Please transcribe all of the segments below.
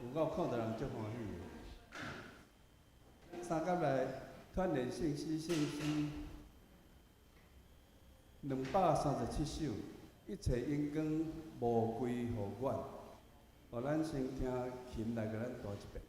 有夠看著人足歡喜的。三甲來團練聖詩，聖詩237首，一切榮光無歸予阮。予咱先聽琴來共咱彈一遍。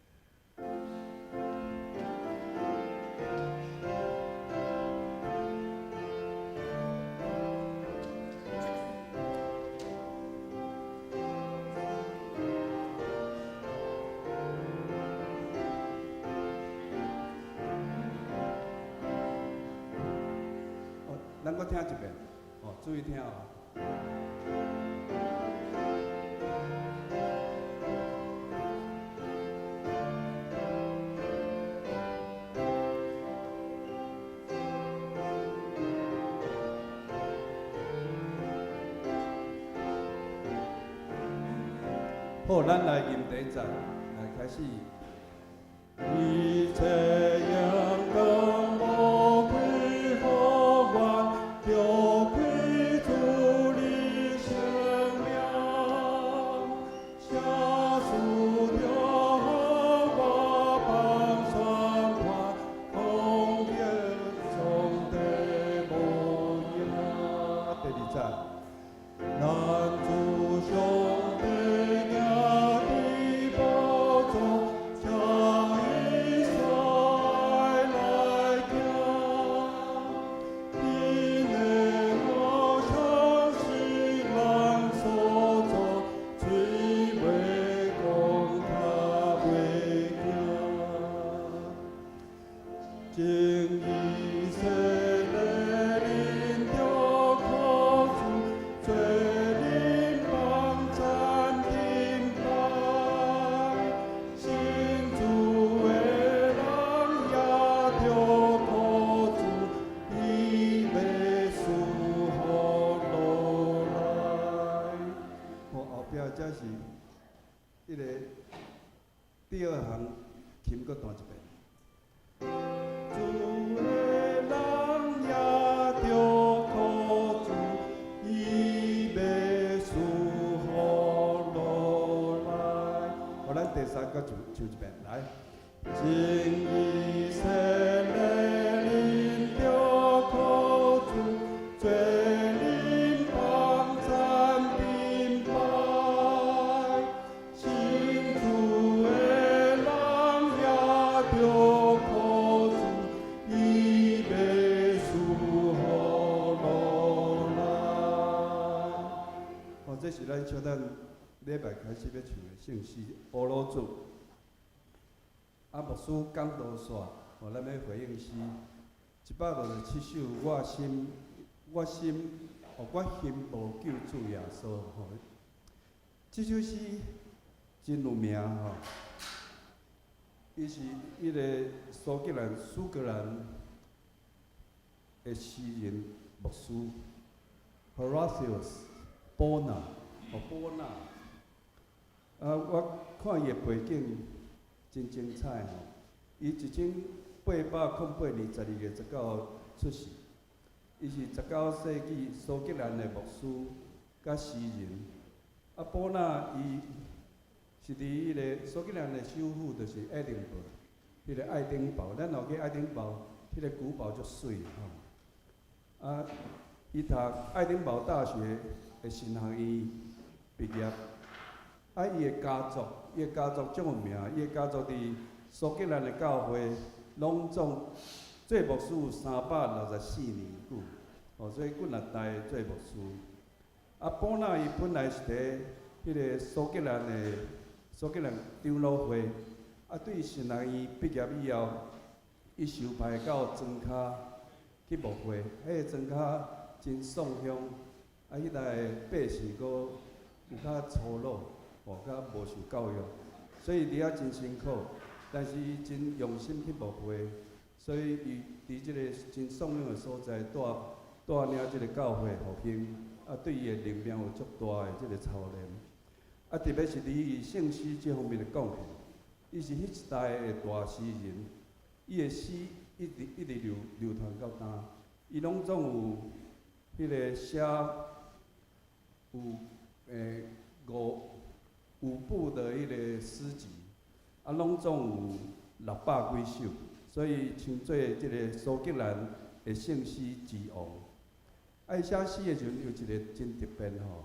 哦，咱閣聽一遍，哦，注意聽哦。好，咱來吟第一節，來開始。一切榮光無歸予阮，著歸主你聖名。寫書著予我放宣傳，空見上帝無影。第二節，咱主上帝行佇寶座，請以賽來行。恁的偶像是人所造，喙袂講，跤袂行。真以色列恁著苦主，做恁幫讚敬拜。信主的人也著苦主，伊欲賜福落來。好，後壁這是彼个第二行，琴閣彈一遍。主的人也著苦主，伊欲賜福落來。好，咱第三個唱唱一遍，來。真以色列恁著苦主，做恁幫讚敬拜。信主的人也著苦主，伊欲賜福落來。哦，這是咱小等禮拜開始欲唱的聖詩《烏魯主》。啊，牧師講道煞，哦，咱欲回應詩167首，我心，我心，哦，我心無救主耶穌。吼，這首詩真有名吼。伊是彼個蘇格蘭的詩人牧師 Horatius Bonar，哦，波納。啊，我看伊的背景真精彩吼。伊1808年12月19號出世，伊是19世紀蘇格蘭的牧師佮詩人。啊，波納伊是佇彼個蘇格蘭的首府，就是愛丁堡，彼個愛丁堡，咱若去愛丁堡，彼個古堡足媠吼。啊，伊讀愛丁堡大學的神學院畢業。啊，伊的家族足有名，伊的家族佇蘇格蘭的教會，攏總做牧師有364年久，哦，所以幾若代做牧師。啊，波納伊本來是佇彼個蘇格蘭長老會，啊，對神學院畢業以後，伊受派到莊跤去牧會，彼個莊跤真喪鄉，啊，彼代的百姓閣有較粗魯，哦，較無受教育，所以佇遐真辛苦，但是伊真用心去牧會，所以伊佇這個真喪鄉的所在帶領這個教會復興，啊，對伊的靈命有足大的這個操練。啊，特別是佇伊聖詩這方面的貢獻，伊是彼一代的大詩人，伊的詩一直一直流傳到今，伊攏總有彼個寫有五五部的彼个詩集，啊，攏總有600幾首，所以稱做這个蘇格蘭的聖詩之王。啊，伊寫詩的時陣有一个真特別吼，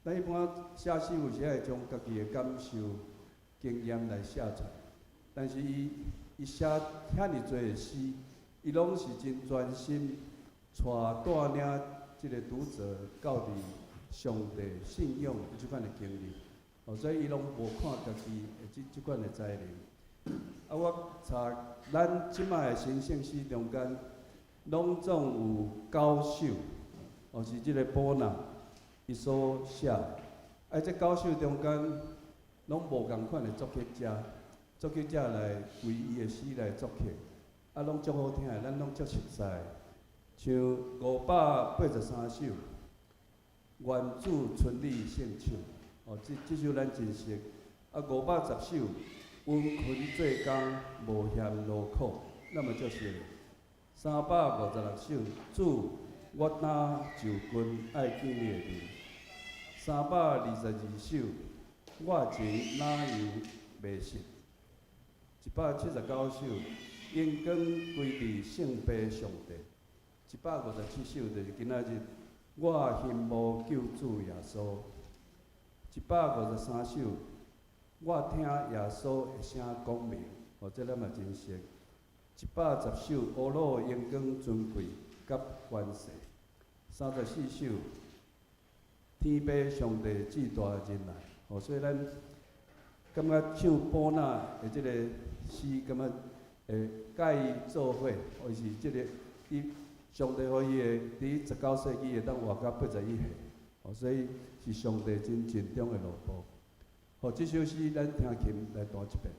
咱一般寫詩有時會將家己的感受、經驗來寫出來，但是伊伊寫遐爾濟的詩，伊攏是真專心，帶帶領這个讀者到佇上帝信仰這款的經歷，哦，所以伊攏無看家己的這這款的才能。啊，我查咱這擺的新聖詩中間，攏總有九首，哦，是這个寶納伊所寫的。啊，這九首中間，攏無仝款的作曲家，作曲者來為伊的詩來作曲，啊，攏足好聽的，咱攏足熟悉的。像583首，願主親你聖手，哦，這這首咱真熟。啊，510首，殷勤做工，無嫌勞苦，咱嘛足熟。356首，主，我若就近愛見你的面。322首，我情哪樣袂失。179首，榮光歸佇聖父上帝。157首就是今仔日，我欣慕救主耶穌。153首，我聽耶穌的聲講明，哦，這咱嘛真熟。110首，烏魯榮光尊貴佮權勢。34首，天父上帝至大仁愛，哦，所以咱感覺唱寶納的這個詩，感覺會佮伊做伙，伊是這个伊上帝予伊的，佇19世紀會當活到81歲，哦，所以是上帝真盡忠的奴僕。好，這首詩咱聽琴來彈一遍。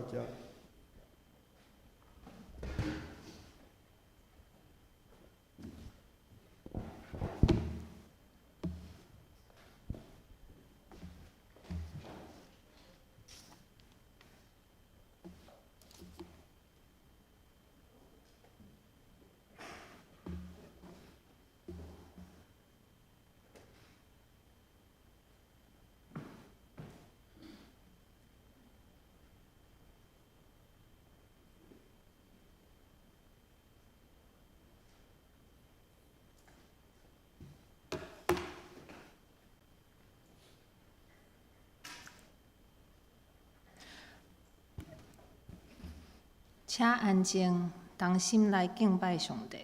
到遮。請安靜，同心來敬拜上帝。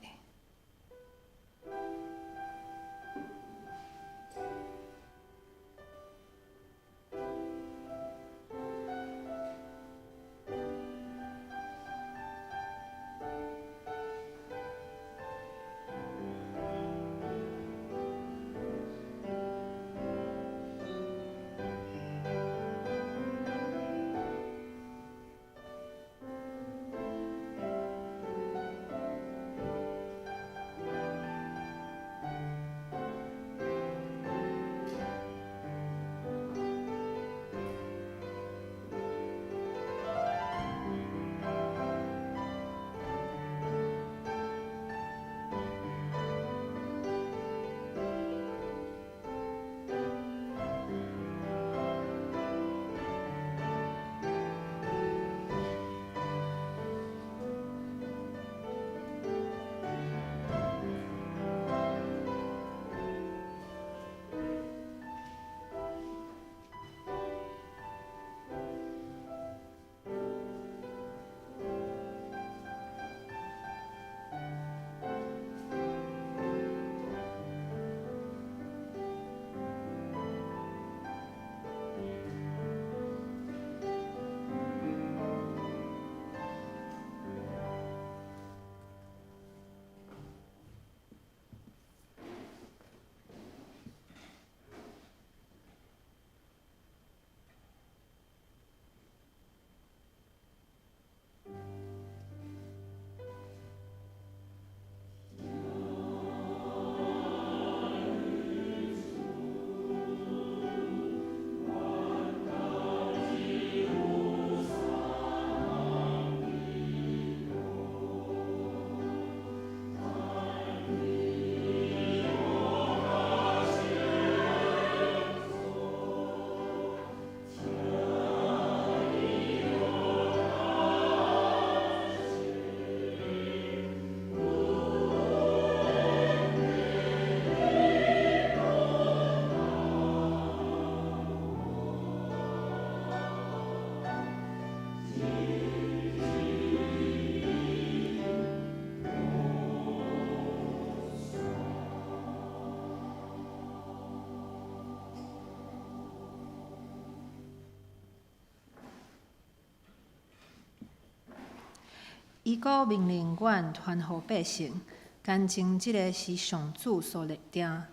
伊閣命令阮傳予百姓，乾淨這个是上主所立定，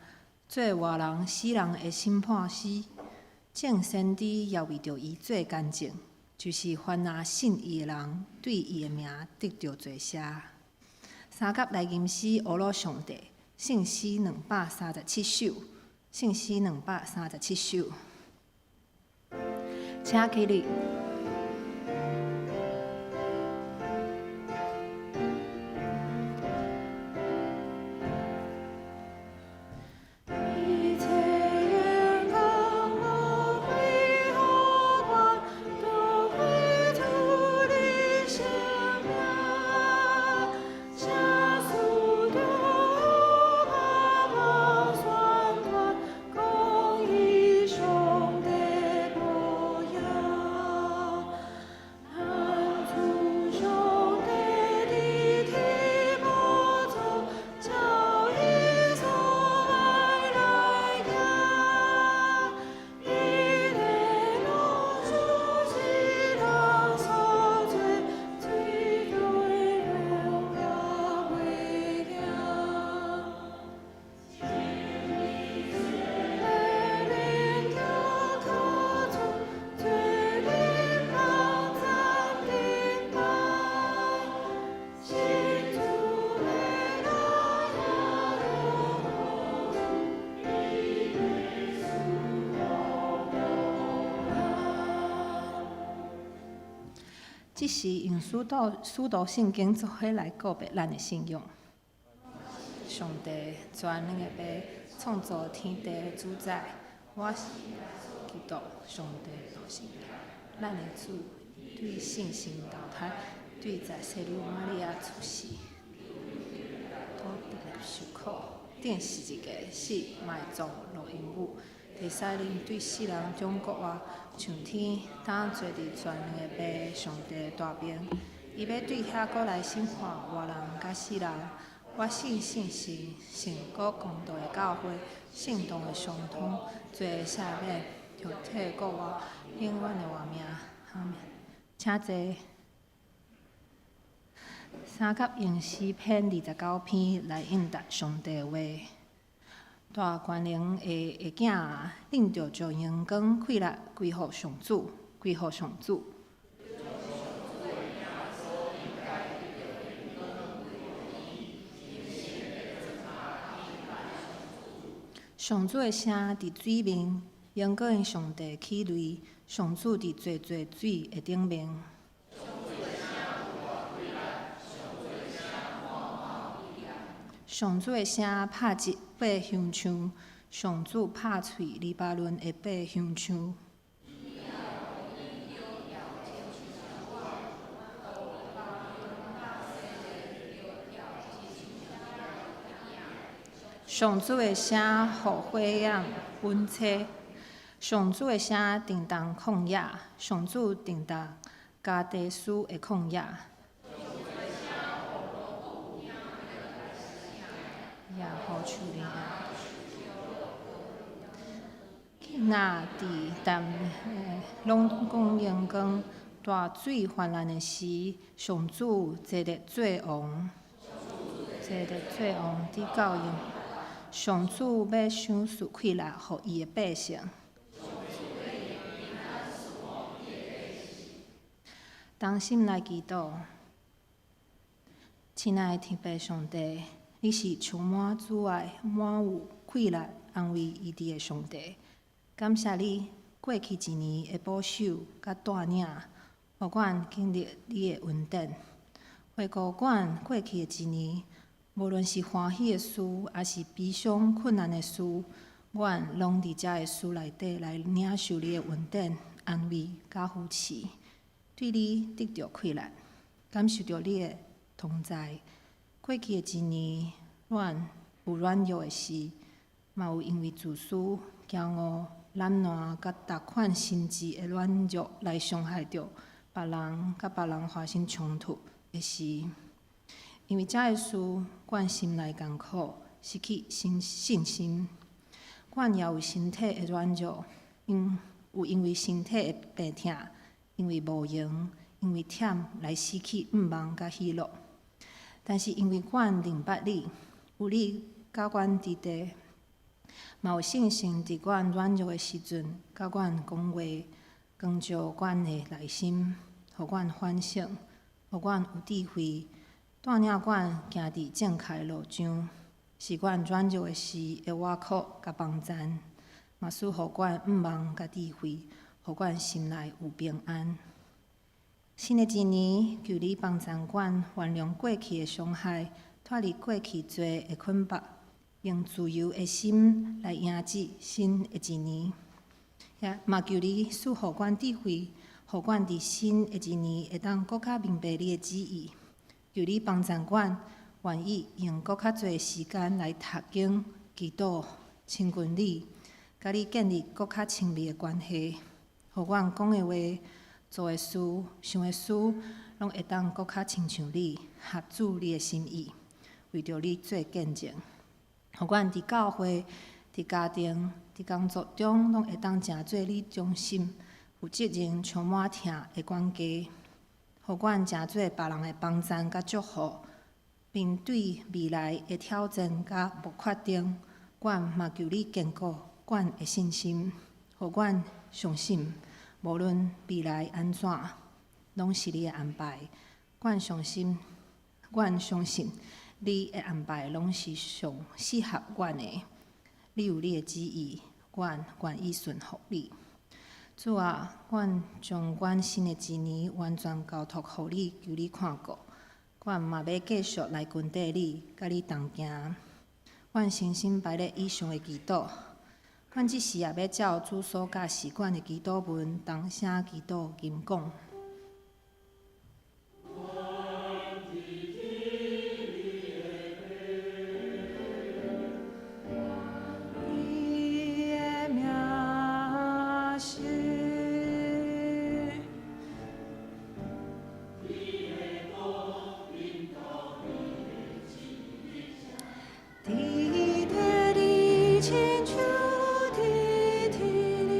做活人死人的審判師。眾先知也為著伊做乾淨，就是凡若信伊的人，對伊的名得著罪赦。三甲來吟詩呵咾上帝，聖詩237首，聖詩237首，請起立。一切榮光都歸予我，都歸主的聖名。聖事中阿爸宣傳，公義上帝模樣。這時用使徒使徒聖經做伙來告白咱的信仰。上帝全能的父，創造天地的主宰，我信基督上帝獨生兒，咱的主，對聖神投胎，對在聖女瑪利亞出世，土地受苦，釘十字架死，埋葬，落陰府，第三日對死人中復活，上天，當坐佇全能的父上帝大爿，伊欲對遐閣來審判活人佮死人。我信聖神，聖國公道的教會，聖徒的相通，罪的赦免，肉體的復活，永遠的活命。阿們。請坐。三甲用詩篇29篇來應答上帝的話。大權能的的囝啊，恁著將榮光氣力歸予上主，歸予上主。上主的聲佇水面，榮光的上帝起雷，上主佇濟濟水的頂面。上主的聲拍擊百香樹，上主拍碎黎巴嫩的百香樹。上主的聲予火焰滾車，上主的聲震動曠野，上主震動迦低斯的曠野。也予樹林囝仔佇淡攏講榮光，大水泛濫的時，上主坐咧做王，坐咧做王，佇到永。上主欲賞賜氣力予伊的百姓。同心來祈禱，親愛的天父上帝，你是充滿慈愛、滿有氣力、安慰醫治的上帝。感謝你過去一年的保守佮帶領，予阮經歷你的恩典。回顧阮過去的一年，無論是歡喜的事，抑是悲傷困難的事，阮攏佇遮的事內底來領受你的恩典、安慰佮扶持，對你得著氣力，感受著你的同在。過去的一年，阮有軟弱的時，嘛有因為自私、驕傲、懶惰佮逐款心智的軟弱來傷害著別人，佮別人發生衝突的時。因為這个事，阮心內艱苦，失去信信心。阮也有身體的軟弱，因有因為身體的病痛，因為無閒，因為忝來失去向望佮喜樂。但是因為阮認捌你，有你佮阮佇地，嘛有聖神佇阮軟弱的時陣，佮阮講話，光照阮的內心，予阮反省，予阮有智慧。帶領阮行佇正確的路上，是阮軟弱的時的倚靠佮幫贊，嘛賜予阮向望佮智慧，予阮心內有平安。新的一年，求你幫贊阮原諒過去的傷害，脫離過去罪的捆綁，用自由的心來迎接新的一年。也嘛求你賜予阮智慧，予阮佇新的一年會當閣較明白你的旨意。求你幫贊阮，願意用閣較濟時間來讀經、祈禱、親近你，佮你建立閣較親密的關係，予阮講的話、做的事、想的事，攏會當閣較親像你，合主你的心意，為著你做見證。予阮佇教會、佇家庭、佇工作中，攏會當成做你忠心、負責任、充滿疼的管家。予阮成做別人的幫贊佮祝福，面對未來的挑戰佮無確定，阮嘛求你堅固阮的信心，予阮相信，無論未來按怎，攏是你的安排。阮相信，阮相信你的安排攏是上適合阮的。你有你的旨意，阮願意順服你。主啊，阮將阮新的一年完全交託予你，求你看顧。阮嘛欲繼續來跟綴你，佮你同行。阮誠心擺列以上的祈禱。阮這時也欲照主所教示阮的祈禱文，同聲祈禱吟講。你的名聖。佇地裡親像佇天裡。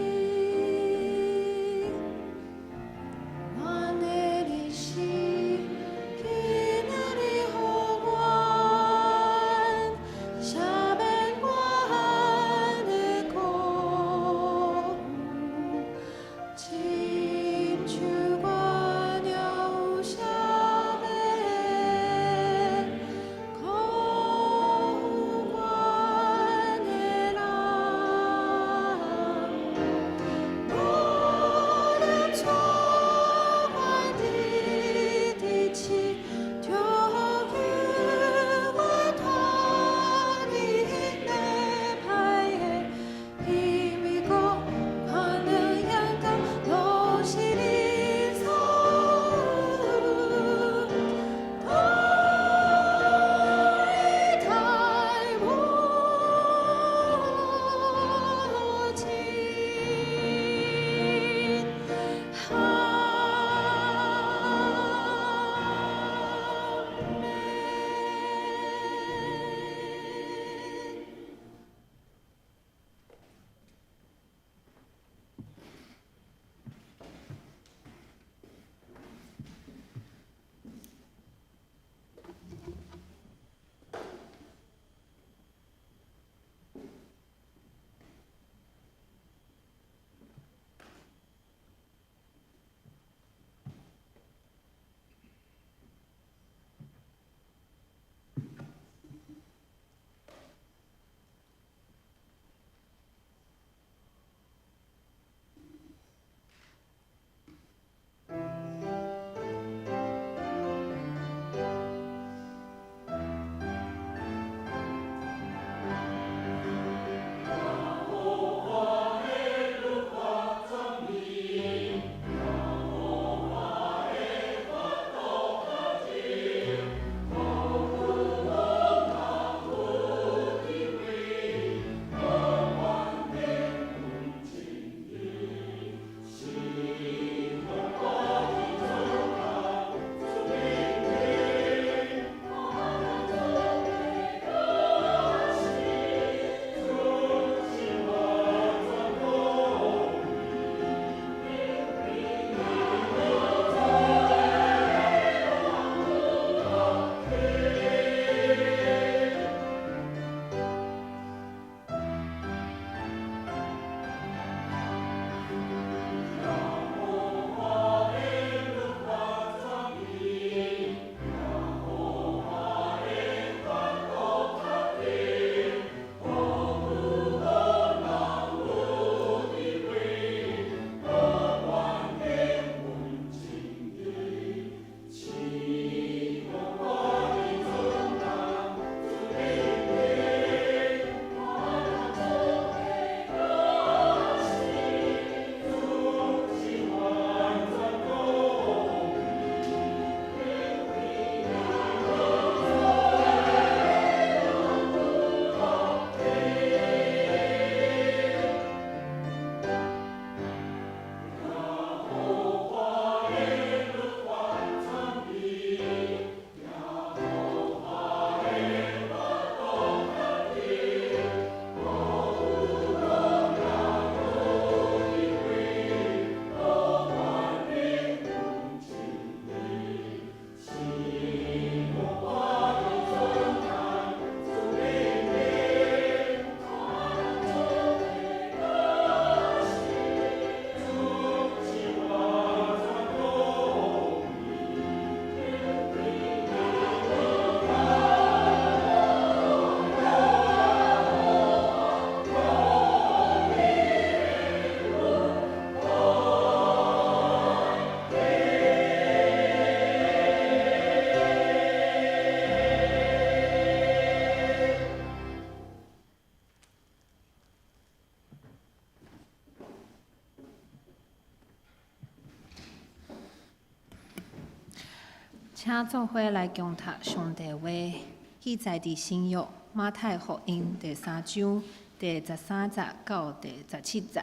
請做伙來共讀上帝話，記載佇新約馬太福音第三章第十三節到第十七節。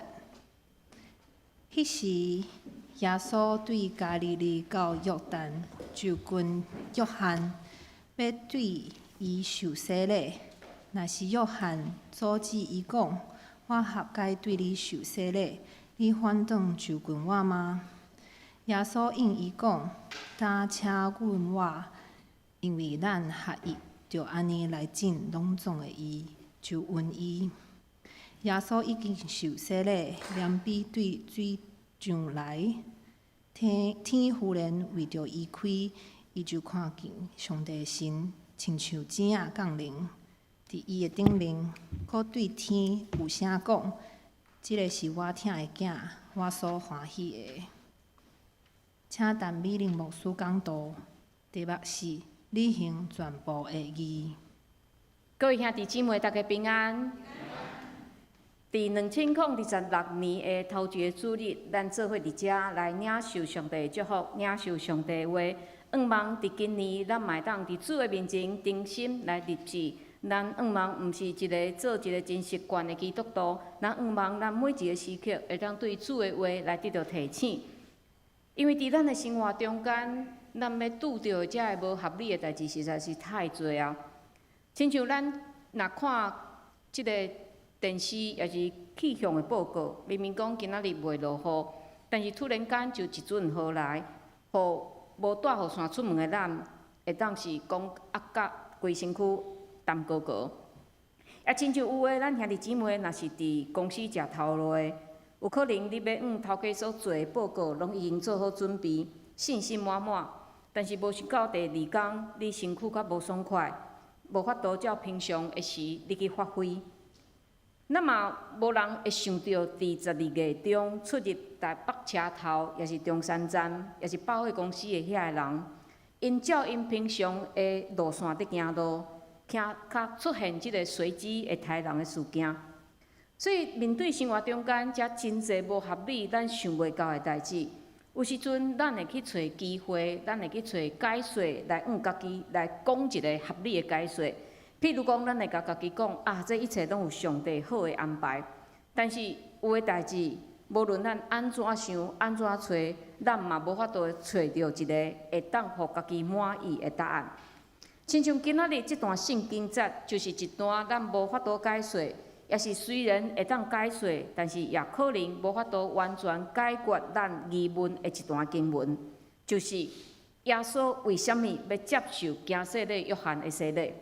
彼時，耶穌對加利利到約旦，就近約翰，欲對伊受洗禮。若是約翰阻止伊講：我合該對你受洗禮，你反轉就近我嗎？耶穌應伊講：焦請允我，因為咱合宜著按呢來盡攏總的義，就允伊。耶穌已經受洗禮，連彼對水上來，天天忽然為著伊開，伊就看見上帝神親像雞仔降臨佇伊的頂面，閣對天有聲講：這个是我疼的囝，我所歡喜的。請陳美玲牧師講道，題目是履行全部的義。各位兄弟姊妹，大家平安。佇2026年的頭一個主日，咱做伙佇遮來領受上帝的祝福，領受上帝的話。向望佇今年，咱嘛會當佇主的面前重新來立志。咱向望毋是一个做一个真習慣的基督徒，咱向望咱每一个時刻會當對主的話來得著提醒。因為佇咱的生活中間，咱欲拄著這个無合理的代誌實在是太濟啊！親像咱若看這个電視，抑是氣象的報告，明明講今仔日袂落雨，但是突然間就一陣雨來，予無帶雨傘出門的咱，會當是講壓甲規身軀澹糊糊。啊，親像有的咱兄弟姊妹，若是佇公司食頭路的，有可能你欲向頭家所做的報告，攏已經做好準備，信心滿滿。但是無想到第二工，你身軀較無爽快，無法度照平常的時你去發揮。咱嘛無人會想著佇12月中出入台北車頭，抑是中山站，抑是百貨公司的遐个人，𪜶照𪜶平常的路線佇行路，較出現這個隨機會刣人的事件。所以面對生活中間遮真濟無合理、咱想袂到的代誌，有時陣咱會去揣機會，咱會去揣解釋來向家己來講一个合理的解釋。譬如講，咱會共家己講啊，這一切攏有上帝好的安排。但是有的代誌，無論咱按怎想、按怎揣，咱嘛無法度揣著一个會當予家己滿意的答案。親像今仔日這段聖經節，就是一段咱無法度解釋，抑是雖然會當解釋，但是也可能無法度完全解決咱疑問的一段經文，就是耶穌為啥物欲接受驚洗禮約翰的洗禮？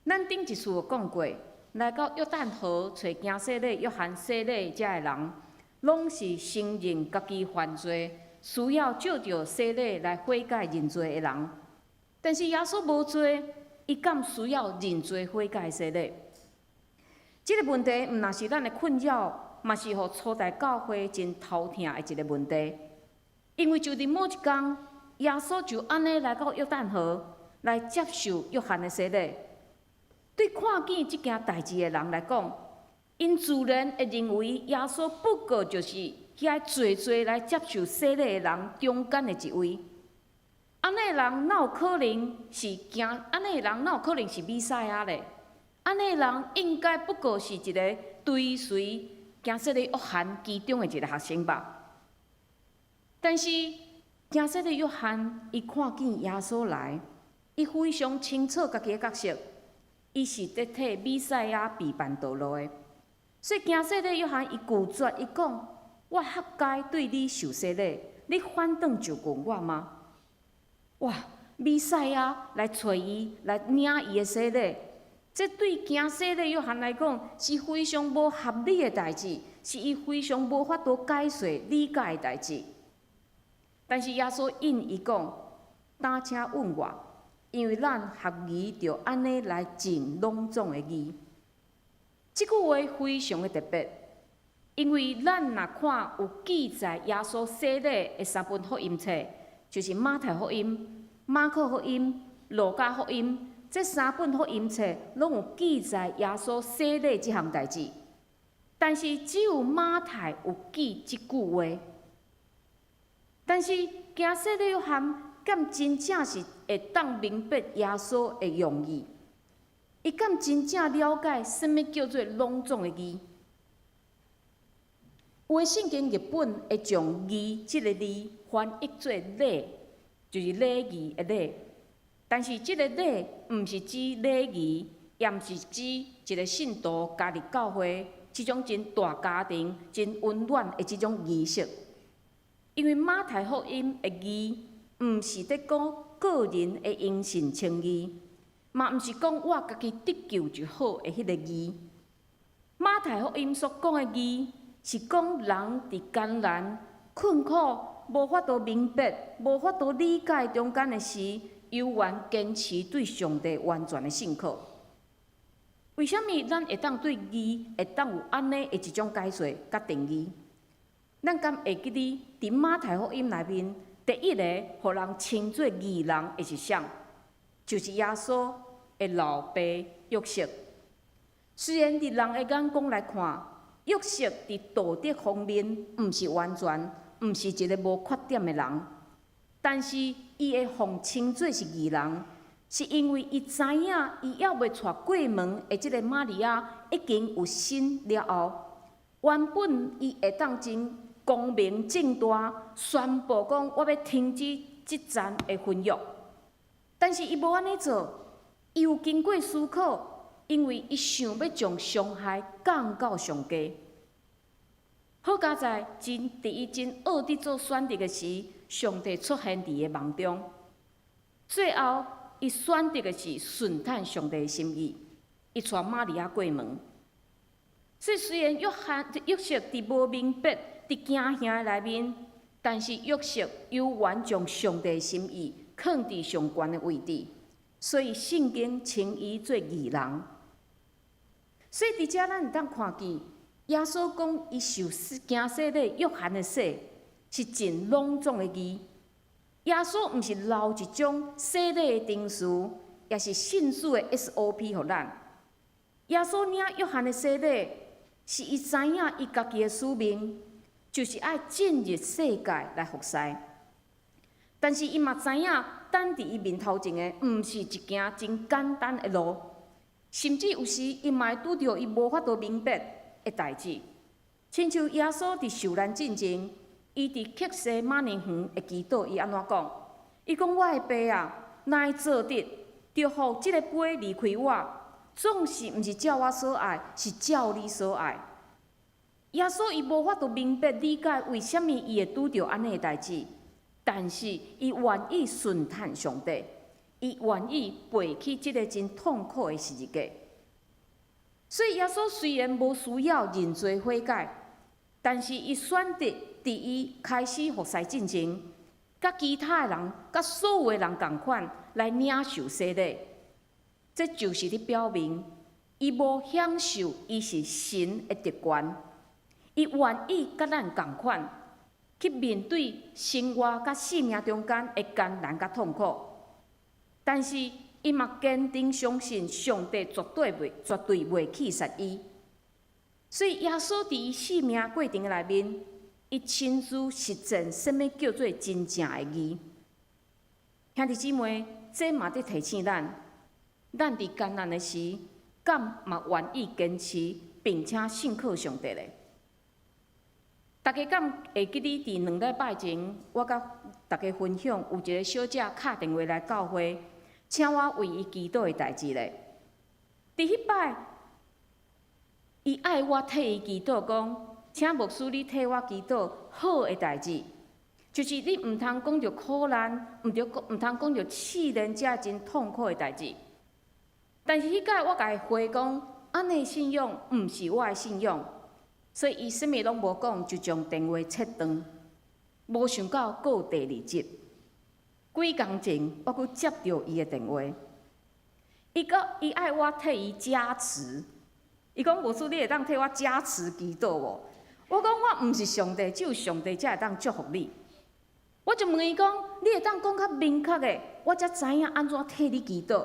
咱頂一次有講過，來到約旦河揣驚洗禮約翰洗禮遮的人，攏是承認家己犯罪，需要藉著洗禮來悔改認罪的人。但是耶穌無罪，伊敢需要認罪悔改洗禮？這个問題毋但是咱的困擾，嘛是予初代教會真頭疼的一个問題。因為就佇某一工，耶穌就按呢來到約旦河來接受約翰的洗禮。對看見這件代誌的人來講，𪜶自然會認為耶穌不過就是遐濟濟來接受洗禮的人中間的一位。按呢的人哪有可能是驚？按呢的人哪有可能是彌賽亞咧？按呢的人應該不過是一个追隨驚洗禮約翰其中的一个學生吧？但是驚洗禮約翰，伊看見耶穌來，伊非常清楚家己的角色，伊是佇替彌賽亞備辦道路的。所以驚洗禮約翰伊拒絕，伊講：我合該對你受洗禮，你反轉就近我嗎？哇！彌賽亞來揣伊，來領伊的洗禮，這對驚洗禮約翰來講是非常無合理的代誌，是伊非常無法度解釋理解的代誌。但是耶穌應伊講：焦請允我，因為咱合宜著按呢來盡攏總的義。這句話非常的特別，因為咱若看有記載耶穌洗禮的三本福音冊，就是馬太福音、馬可福音、路加福音，這三本福音冊攏有記載耶穌洗禮這項代誌，但是只有馬太有記這句話。但是驚洗禮約翰敢真正是會當明白耶穌的用意？伊敢真正了解啥物叫做攏總的義？有的聖經譯本會將“義”這个字翻譯做“禮”，就是禮儀的禮。但是這个禮毋是指禮儀，也毋是指一个信徒加入教會這種真大家庭、真溫暖的這種儀式。因為馬太福音的義，毋是佇講個人的因信稱義，嘛毋是講我家己得救就好的彼个義。馬太福音所講的義，是講人佇艱難、困苦、無法度明白、無法度理解中間的時，猶原堅持對上帝完全的信靠。為啥物咱會當對義會當有按呢的一種解說佮定義？咱敢會記得佇馬太福音內面，第一个予人稱做義人的是誰？就是耶穌的老爸約瑟。雖然佇人的眼光來看，約瑟佇道德方面毋是完全，毋是一个無缺點的人，但是伊會予稱做是義人，是因為伊知影伊猶未娶過門的這个瑪利亞已經有身了後，原本伊會當真光明正大宣布講我欲停止這層的婚約，但是伊無按呢做，伊有經過思考，因為伊想欲將傷害降到上低。好佳哉真佇伊真僫佇做選擇的時，上帝出現佇伊的夢中。最後，伊選擇的是順趁上帝的心意，伊娶瑪利亞過門。所以雖然約翰約瑟佇無明白、佇驚嚇的內面，但是約瑟猶原將上帝的心意囥佇上懸的位置，所以聖經稱伊做義人。所以佇遮咱會當看見，耶穌講伊受驚洗禮約翰的洗，是盡攏總的義。耶穌毋是留一種洗禮的程序，抑是信主的 SOP 予咱。耶穌領約翰的洗禮，是伊知影伊家己的使命，就是愛進入世界來服侍。但是伊嘛知影，等佇伊面頭前的，毋是一件真簡單的路，甚至有時伊嘛會拄著伊無法度明白的代誌。親像耶穌佇受難進前，伊佇客西馬尼園的祈禱，伊按怎講？伊講：我的爸啊，若會做得，就予這个杯離開我。總是毋是照我所愛，是照你所愛。耶穌伊無法度明白理解為啥物伊會拄著按呢的代誌，但是伊願意順趁上帝，伊願意背起這个真痛苦的十字架。所以耶穌雖然無需要認罪悔改，但是伊選擇佇伊開始服侍進前，佮其他的人、佮所有的人仝款來領受洗禮。這就是咧表明，伊無享受伊是神的特權，伊願意佮咱仝款去面對生活佮性命中間的艱難佮痛苦。但是伊嘛堅定相信上帝絕對袂棄殺伊。所以耶穌佇伊性命過程內面，伊親自實踐啥物叫做真正的義。兄弟姊妹，這嘛佇提醒咱，咱佇艱難的時，敢嘛願意堅持，並且信靠上帝咧？大家敢會記得佇2禮拜前，我佮大家分享有一个小姐敲電話來教會，請我為伊祈禱的代誌咧？佇彼擺，伊愛我替伊祈禱，講請牧師你替我祈禱好的代誌，就是你毋通講著苦難，毋通講著試煉遮真痛苦的代誌。但是彼擺我共伊回講，按呢信仰毋是我的信仰，所以伊啥物攏無講，就將電話切斷。無想到過第二日，幾工前我閣接著伊的電話，伊閣伊愛我替伊加持，伊講牧師你會當替我加持祈禱無？我講我毋是上帝，只有上帝才會當祝福你。我就問伊講，你會當講較明確的，我才知影按怎替你祈禱。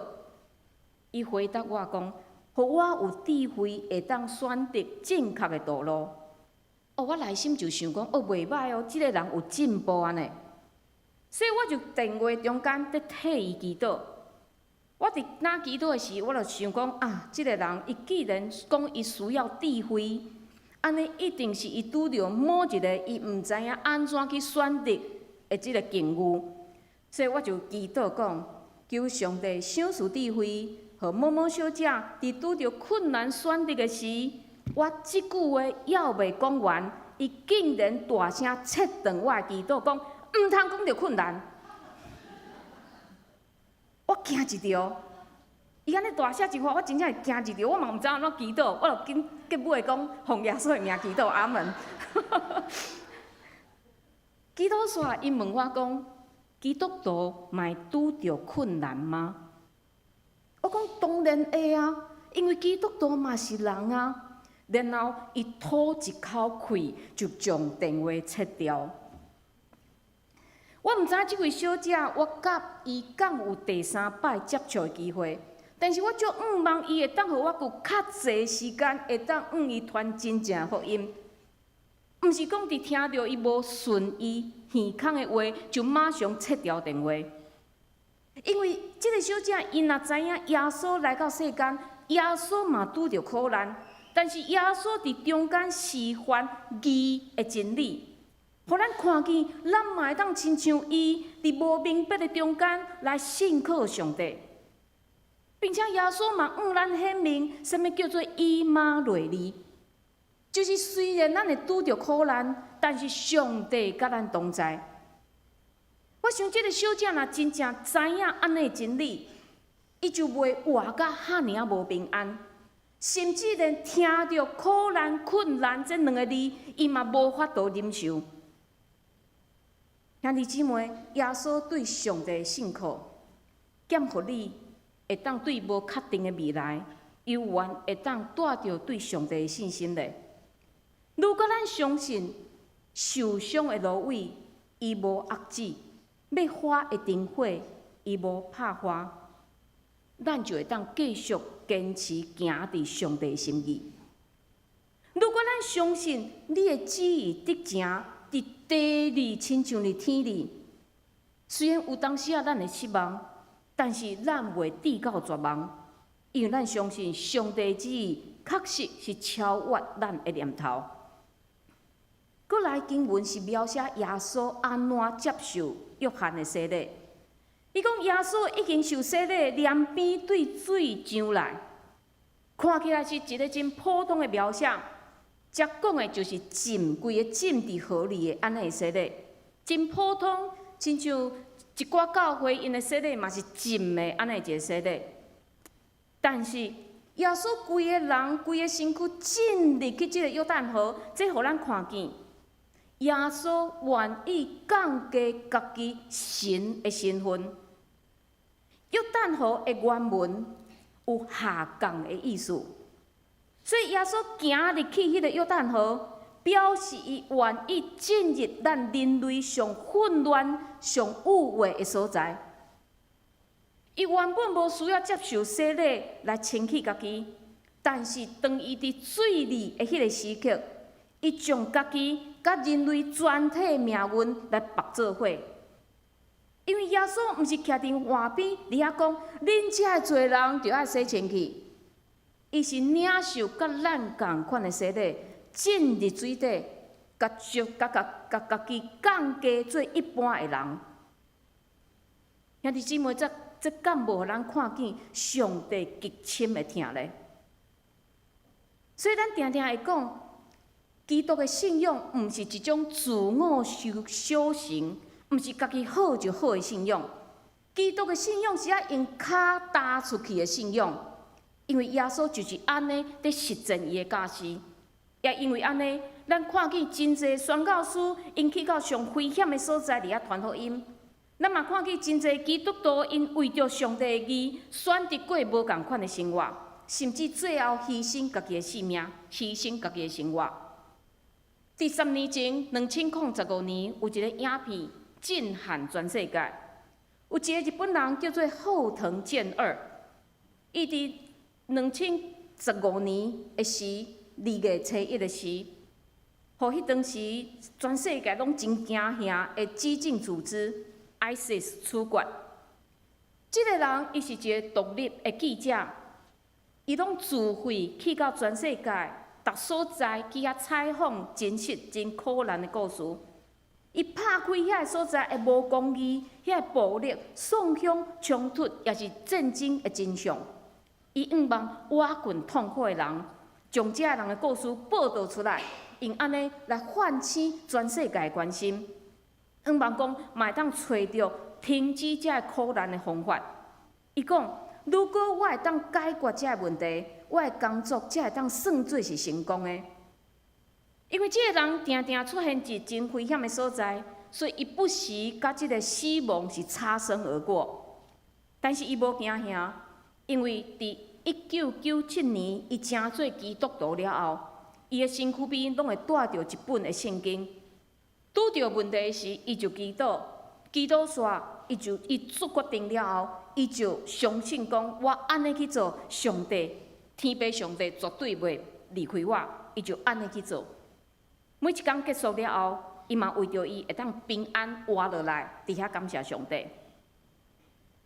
伊回答我講，予我有智慧會當選擇正確的道路。哦，我內心就想講，哦，袂䆀哦，這个人有進步按呢。所以我就電話中間佇替伊祈禱。我佇那祈禱的時，我就想講啊，這个人伊既然講伊需要智慧，按呢一定是伊拄著某一个伊毋知影按怎去選擇的這个境遇，所以我就祈禱講，求上帝賞賜智慧，予某某小姐佇拄著困難選擇的時，我這句話猶未講完，伊竟然大聲切斷我的祈禱，講毋通講著困難。我驚一跳，伊按呢大聲一喊，我真正會驚一跳，我嘛毋知按怎祈禱，我就緊結尾講奉耶穌的名祈禱，阿門。祈禱煞，伊問我講：基督徒嘛會拄著困難嗎？我講當然會啊，因為基督徒嘛是人啊。然後伊吐一口氣，就將電話切掉。我毋知這位小姐，我佮伊敢有第三擺接觸的機會，但是我足向望伊會當予我閣較濟時間，會當向伊傳真正的福音。毋是講佇聽著伊無順伊耳孔的話，就馬上切掉電話。因為這个小姐伊若知影耶穌來到世間，耶穌嘛拄著苦難，但是耶穌佇中間示範義的真理，予咱看見，咱嘛會當親像伊佇無明白的中間來信靠上帝，並且耶穌嘛向咱顯明，啥物叫做以馬內利，就是雖然咱會拄著苦難，但是上帝佮咱同在。我想這个小姐若真正知影按呢真理，伊就袂活甲遐爾仔無平安，甚至連聽著苦難、困難這兩个字，伊嘛無法度忍受。兄弟姊妹，耶穌對上帝的信靠，劍予你會當對無確定的未來，猶原會當帶著對上帝的信心咧。如果咱相信受傷的蘆葦，伊無壓止；欲花的燈火，伊無拍花，咱就會當繼續堅持行佇上帝的心意。如果咱相信你的旨意得成佇地裡，親像佇天裡，雖然有當時仔咱會失望，但是咱袂至到絕望，因為咱相信上帝旨意確實是超越咱的念頭。閣來經文是描寫耶穌按怎接受約翰的洗禮。伊講耶穌已經受洗禮，鐮邊對水上來，看起來是一个真普通的描寫。這講的就是浸，規个浸佇河裡的按呢洗禮，真普通，親像一寡教會𪜶的洗禮嘛是浸的按呢一个洗禮。但是耶穌規个人、規个身軀浸入去這个約旦河，這予咱看見耶穌願意降低家己神的身份。約旦河的原文有下降的意思。所以耶穌行入去彼个約旦河，表示伊願意進入咱人類上混亂、上污穢的所在。伊原本無需要接受洗禮來清洗家己，但是當伊佇水裡的彼个時刻，伊將家己佮人類全體命運來縛做伙。因為耶穌毋是徛佇岸邊佇遐講，恁遮的罪人著愛洗清氣。伊是領受佮咱仝款的洗禮，進入水底，共就共共共家己降低做一般的人。兄弟姊妹，這這敢無予咱看見上帝極深的疼咧？所以咱定定會講，基督的信仰毋是一種自我修修行，毋是家己好就好的信仰。基督的信仰是愛用跤踏出去的信仰。因為耶穌就是按呢佇實踐伊的教示，也因為按呢，咱看見真濟宣教師𪜶去到上危險的所在佇遐傳福音。咱嘛看見真濟基督徒𪜶為著上帝的義，選擇過無仝款的生活，甚至最後犧牲家己的性命，犧牲家己的生活。佇10年前，2015年，有一个影片震撼全世界。有一个日本人叫做後藤健二，伊佇2015年的時，2月初1的時，予彼當時全世界攏真驚嚇的激進組織 ISIS 處決。這个人伊是一个獨立的記者，伊攏自費去到全世界逐所在去遐採訪真實、真苦難的故事。伊拍開遐个所在的無公義、遐个暴力、雙向衝突，抑是戰爭的真相。伊向望倚近痛苦的人，將這个人的故事報導出來，用按呢來喚醒全世界的關心。向望講，嘛會當揣著停止這个苦難的方法。伊講，如果我會當解決這个問題，我的工作才會當算做是成功的。因為這个人定定出現佇真危險的所在，所以伊不時佮這个死亡是擦身而過。但是伊無驚嚇，因為佇1997年，伊成做基督徒了後，伊的身軀邊攏會帶著一本的聖經。拄著問題時，伊就祈禱，祈禱煞，伊就伊做決定了後，伊就相信講，我按呢去做，上帝天父上帝絕對袂離開我，伊就按呢去做。每一工結束了後，伊嘛為著伊會當平安活落來，佇遐感謝上帝。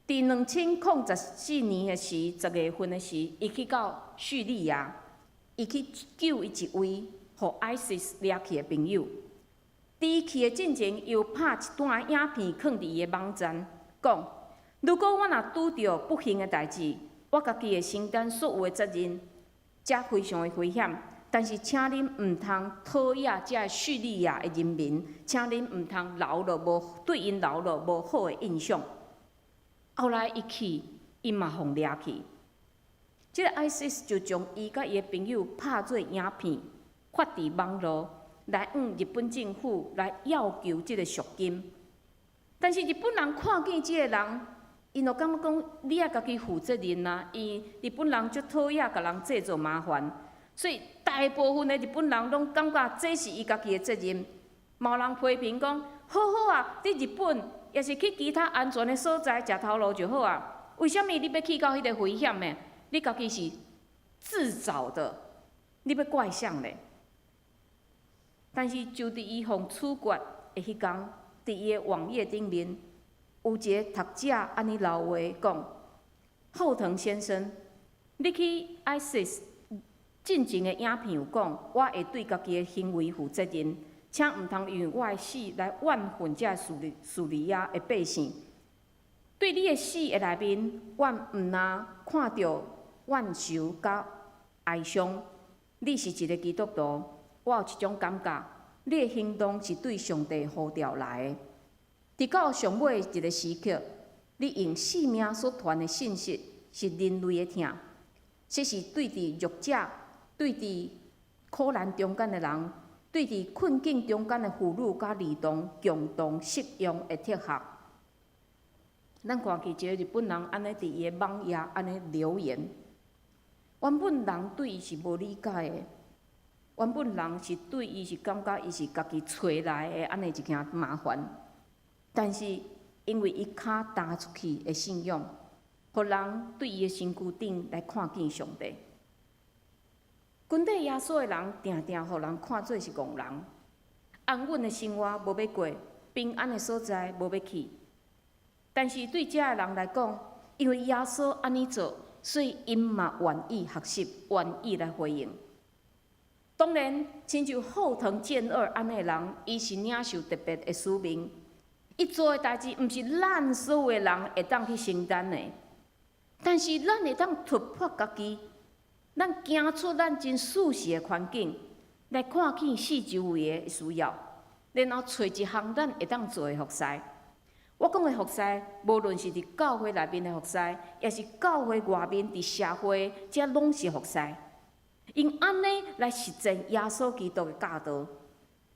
佇2014年的時，10月份的時，伊去到敘利亞，伊去救伊一位予 ISIS 掠去的朋友。佇伊去的進前，伊有拍一段影片囥佇伊的網站，講：如果我若拄著不幸的代誌，我家己會承擔所有的責任，這非常的危險。但是，請恁毋通討厭這敘利亞的人民，請恁毋通留落無對𪜶留落無好的印象。後來伊去，伊嘛予掠去。這个 ISIS 就將伊佮伊的朋友拍做影片，發佇網路，來向日本政府來要求這个贖金。但是日本人看見這个人，𪜶就感覺講你愛家己負責任啊！伊日本人足討厭共人製造麻煩，所以大部分的日本人攏感覺這是伊家己的責任。嘛有人批評講：好好啊，佇日本抑是去其他安全的所在食頭路就好啊。為啥物你欲去到彼个危險的？你家己是自找的，你欲怪誰咧？但是就佇伊予處決的彼工，佇伊的網頁頂面，有一个讀者按呢留話講：後藤先生，你去 ISIS 進前的影片有講，我會對家己的行為負責任，請毋通用我的死來怨恨這敘利亞的百姓。對你的死的內面，阮毋若看著怨仇佮哀傷。你是一个基督徒，我有一種感覺，你的行動是對上帝呼召來的。直到上尾一个時刻，你用性命所傳的信息是人類的疼，這是對佇弱者、對佇苦難中間的人、對佇困境中間的婦女佮兒童共同適用的哲學。咱看見一個日本人按呢佇伊的網頁按呢留言，原本人對伊是無理解的，原本人是對伊是感覺伊是家己揣來的按呢一件麻煩，但是因為伊跤踏出去的信仰，予人對伊的身軀頂來看見上帝。跟綴耶穌的人，定定予人看做是戇人，安穩的生活無欲過，平安的所在無欲去。但是對這个人來講，因為耶穌按呢做，所以𪜶嘛願意學習，願意來回應。當然，親像後藤健二按呢的人，伊是領受特別的使命，伊做的代誌，毋是咱所有的人會當去承擔的。但是咱會當突破家己，咱行出咱真舒適的環境，來看見四周圍的需要，然後揣一項咱會當做的服侍。我講的服侍，無論是佇教會內面的服侍，抑是教會外面佇社會，這攏是服侍。用按呢來實踐耶穌基督的教導。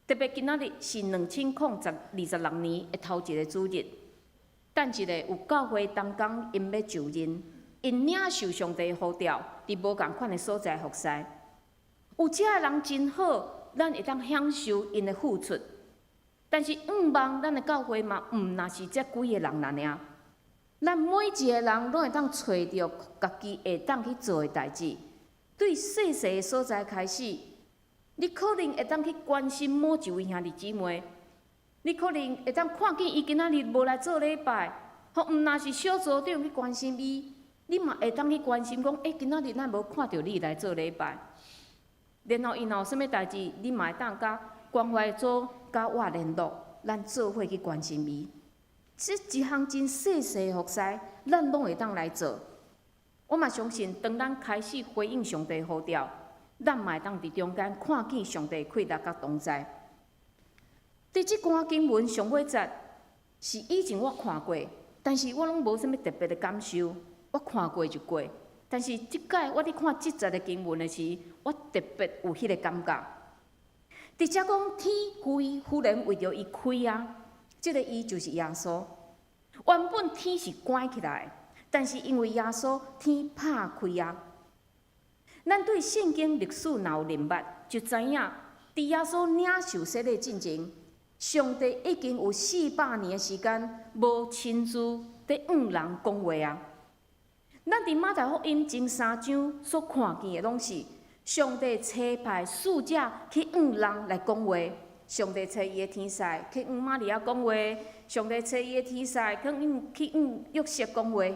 特別今仔日是2026年的頭一个主日，等一下有教會同工𪜶欲就任，𪜶領受上帝的呼召，佇無仝款的所在服侍。有遮的人真好，咱會當享受𪜶的付出。但是向望咱的教會嘛，毋若是這幾个人爾爾。咱每一个人攏會當揣著家己會當去做的代誌，對細細的所在開始，你可能會當去關心某一位兄弟姊妹，你可能會當看見伊今仔日無來做禮拜，吼，毋若是小組長去關心伊，你嘛會當去關心講，欸，今仔日咱無看著你來做禮拜。然後伊若有啥物代誌，你嘛會當佮關懷組佮我聯絡，咱做伙去關心伊。這一項真細細的服侍，咱攏會當來做。我嘛相信，當咱開始回應上帝呼召，咱嘛會當佇中間看見上帝氣力佮同在。佇這段經文上尾節，是以前我看過，但是我攏無啥物特別的感受。我看過就過，但是這擺我佇看這節的經文的時，我特別有彼個感覺。佇遮講天忽然為著伊開啊，這個伊就是耶穌。原本天是關起來，但是因為耶穌，天拍開啊。咱對聖經歷史若有認捌，就知影佇耶穌領受洗禮進前，上帝已經有400年的時間無親自佇向人講話啊。咱佇馬太福音前三章所看見的，攏是上帝差派使者去向人來講話。上帝差伊的天使去向瑪利亞講話，上帝差伊的天使去向約瑟講話。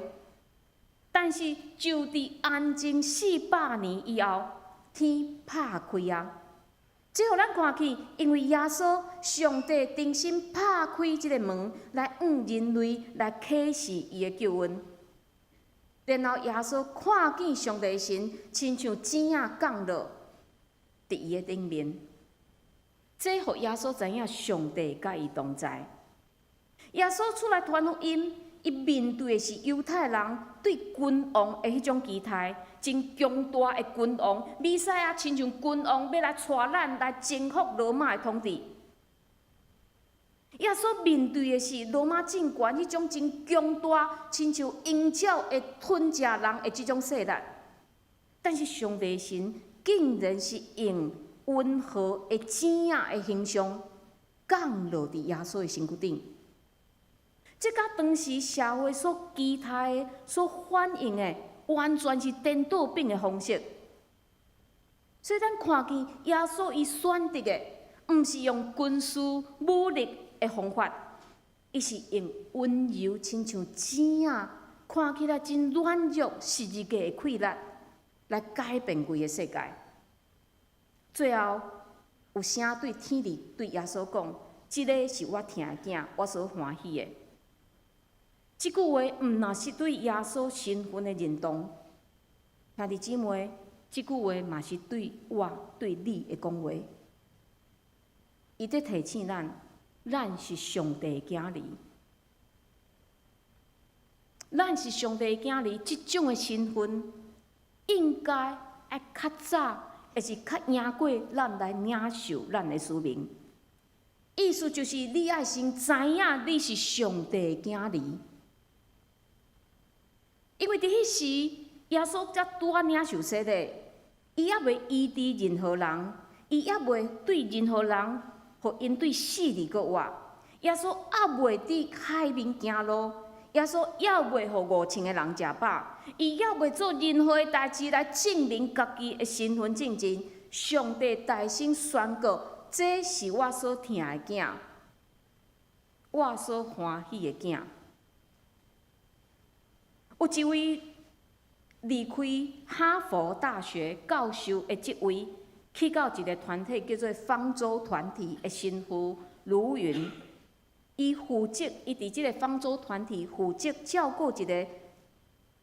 但是就佇安靜四百年以後，天拍開啊！這予咱看見，因為耶穌，上帝重新拍開這個門，來向人類來啟示伊的救恩。然後耶穌看見上帝神，親像錢仔降落佇伊的頂面，這予耶穌知影上帝佮伊同在。耶穌出來傳福音，伊面對的是猶太人對君王的彼種期待，真強大的君王，彌賽亞親像君王欲來帶咱來征服羅馬的統治。耶穌面對的是羅馬政權彼種真強大，親像鷹鳥會吞食人的這種勢力。但是上帝神竟然是用溫和的錢仔的形象降落佇耶穌的身軀頂。這佮當時社會所期待的、所反映的，完全是顛倒反的方式。所以咱看見耶穌伊選擇的，毋是用軍事武力的方法，伊是用溫柔，親像錢仔，看起來真軟弱、十字架的氣力，來改變規个世界。最後有聲對天裡對耶穌講：這个是我疼的囝，我所歡喜的。這句話毋若是對耶穌身份的認同，兄弟姊妹，這句話嘛是對我、對你的講話。伊佇提醒咱，咱是上帝的囝兒，咱是上帝的囝兒，這種的身份應該愛較早，抑是較贏過咱來領受咱的使命。意思就是你愛先知影你是上帝的囝兒。因為佇彼時，耶穌才拄仔領受洗禮，伊猶未醫治任何人，伊猶未對任何人，予𪜶對死裡閣活。耶穌猶未佇海面行路，耶穌猶未予5000個人食飽，伊猶未做任何的代誌來證明家己的身份進前，上帝大聲宣告：這是我所疼的囝，我所歡喜的囝。有一位離開哈佛大學教授的職位，去到一個團體叫做方舟團體的神父盧雲，伊佇這個方舟團體負責照顧一個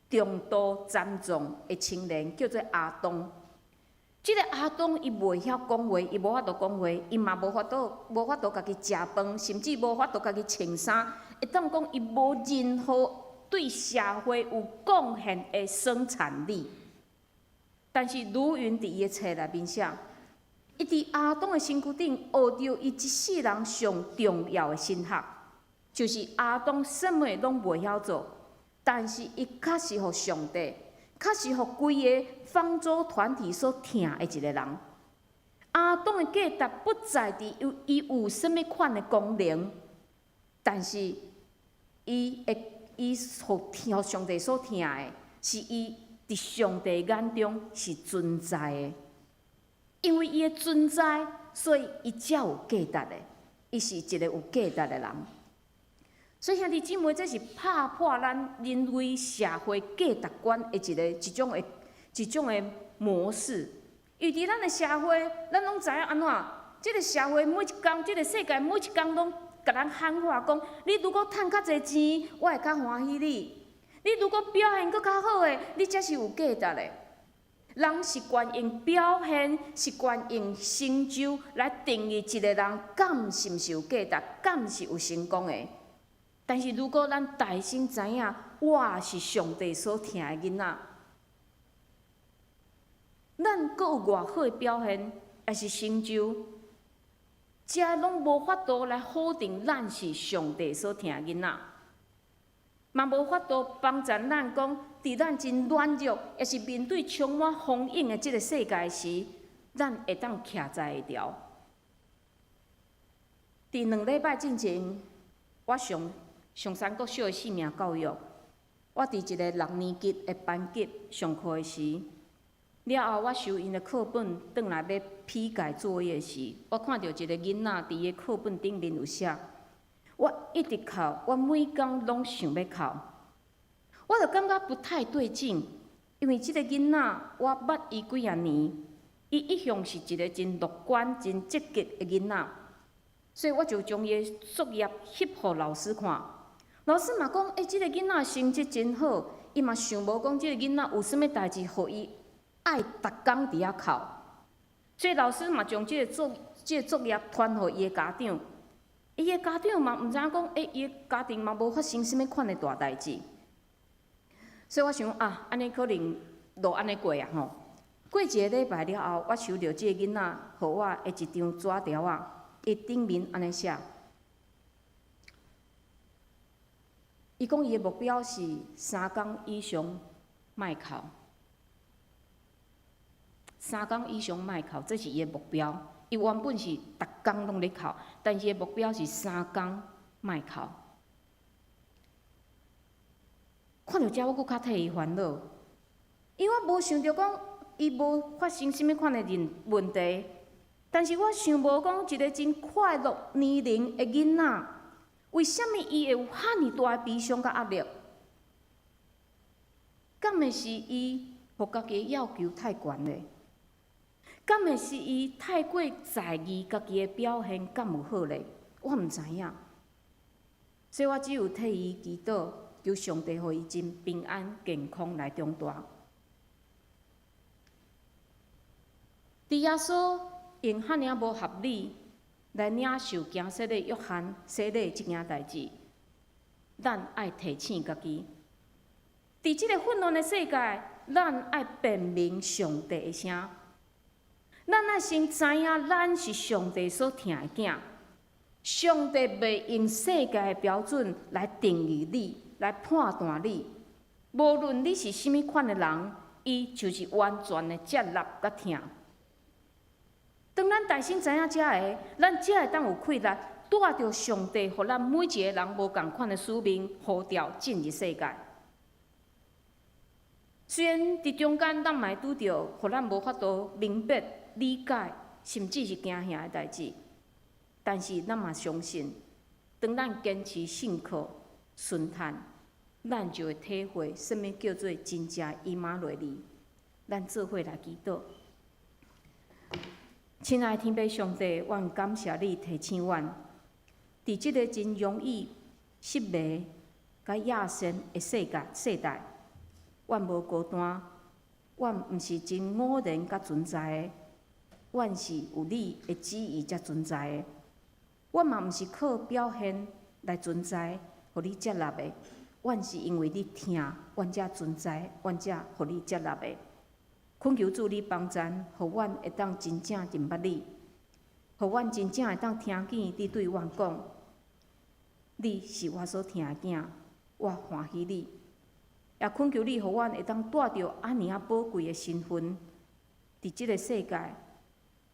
重度殘障的青年，叫做阿東。這個阿東伊袂曉講話，伊無法度講話，伊嘛無法度家己食飯，甚至無法度家己穿衫。會當講伊無任何對社會有貢獻的生產力，但是盧雲佇伊的冊內面寫，伊佇阿東的身軀頂學著伊一世人上重要的神學，就是阿東啥物攏袂曉做，但是伊確實予上帝，確實予規個方舟團體所疼的一個人。阿東的價值不在佇有伊有啥物款的功能，但是伊予上帝所疼的，是伊佇上帝眼中是存在的。因為伊的存在，所以伊才有價值的。伊是一个有價值的人。所以兄弟姊妹，這是拍破咱人類社會價值觀的一個一種的一種的模式。因為佇咱的社會，咱攏知影按怎？這個社會每一工，這個世界每一工攏共咱喊話講：你如果趁較濟錢，我會較歡喜你；你如果表現閣較好的，你才是有價值的。人習慣用表現，習慣用成就來定義一個人敢是毋是有價值，敢是有成功的。但是如果咱大聲知影，我是上帝所疼的囡仔，咱閣有偌好的表現，抑是成就，這攏無法度來否定咱是上帝所疼的囡仔，嘛無法度幫助咱講，佇咱真軟弱，抑是面對充滿風湧的這個世界時，咱會當徛在會牢。佇2禮拜進前，我上松山國小的生命教育，我佇一個六年級的班級上課的時，了後我收𪜶的課本，轉來欲批改作業時，我看著一個囡仔佇伊的課本頂面有寫：我一直哭，我每工攏想欲哭。我就感覺不太對勁，因為這個囡仔我捌伊幾仔年，伊一向是一個真樂觀、真積極的囡仔，所以我就將伊的作業翕予老師看。老師嘛講，欸，這個囡仔成績真好，伊嘛想無講這個囡仔有啥物代志，予伊愛逐工佇遐哭。所以老師嘛將這個作業傳予伊的家長，伊的家長嘛毋知影講，欸，伊的家庭嘛無發生啥物款的大代誌。所以我想啊，按呢可能就按呢過啊吼。過一个禮拜了後，我收著這個囡仔予我的一張紙條仔，伊頂面按呢寫。伊講伊的目標是3工以上莫哭，三工以上莫哭，這是伊的目標。伊原本是逐工攏咧哭，但是伊的目標是三工莫哭。看著這，我閣較替伊煩惱，因為我無想著講伊無發生啥物款的問題，但是我想無講一個真快樂年齡的囡仔，為啥物伊會有遐爾大的悲傷佮壓力？敢會是伊予家己的要求太懸咧？敢會是伊太過在意家己的表現敢有好咧？我毋知影，所以我只有替伊祈禱，求上帝予伊真平安健康來長大。佇耶穌用遐爾無合理來領受行洗禮約翰洗禮這件代誌，咱愛提醒家己，佇這個混亂的世界，咱愛辨明上帝的聲。咱愛先知影，咱是上帝所疼的囝。上帝袂用世界的標準來定義你，來判斷你。無論你是啥物款的人，伊就是完全的接納佮疼。當咱大聲知影這个，咱才會當有氣力，帶著上帝予咱每一个人無仝款的使命呼召進入世界。雖然佇中間咱嘛會拄著，予咱無法度明白、理解，甚至是驚嚇的代誌，但是咱嘛相信，當咱堅持信靠、順趁，咱就會體會啥物叫做真正以馬內利。咱做伙來祈禱。親愛的天父上帝，阮感謝你提醒阮，佇這个真容易失迷佮野心的世界世代，阮無孤單，阮毋是真偶然佮存在的，阮是有你的旨意才存在的。阮嘛毋是靠表現來存在，予你接納的，阮是因為你疼，阮才存在，阮才予你接納的。懇求主你幫贊，予阮會當真正認捌你，予阮真正會當聽見你對阮講，你是我所疼的囝，我歡喜你。也懇求你，予阮會當帶著按呢仔寶貴的身份，佇這个世界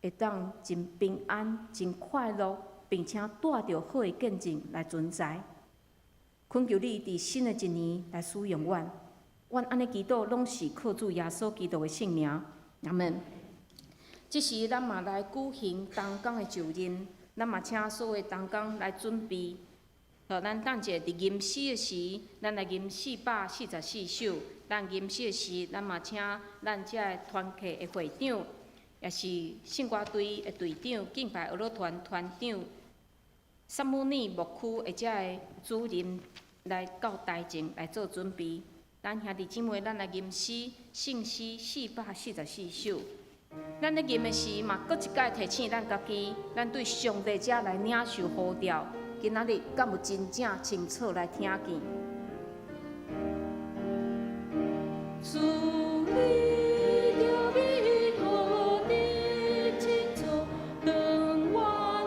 會當真平安、真快樂，並且帶著好的見證來存在。懇求你佇新的一年來使用阮。阮按呢祈禱，攏是靠主耶穌基督的聖名。阿門。這時，咱嘛來舉行同工的就任，咱嘛請所有同工來準備。好，咱等者佇吟詩的時，咱來吟444首。咱吟詩的時，咱嘛請咱遮的團契的會長，也是聖歌隊的隊長、敬拜樂樂團團長、撒母耳牧區的遮的主任來到台前來做準備。咱兄弟姊妹，咱來吟詩聖詩四百四十四首。咱咧吟的時，嘛閣一擺提醒咱家己，咱對上帝遮來領受呼召。今仔日敢有真正清楚來聽見？主你著美好得清楚，當我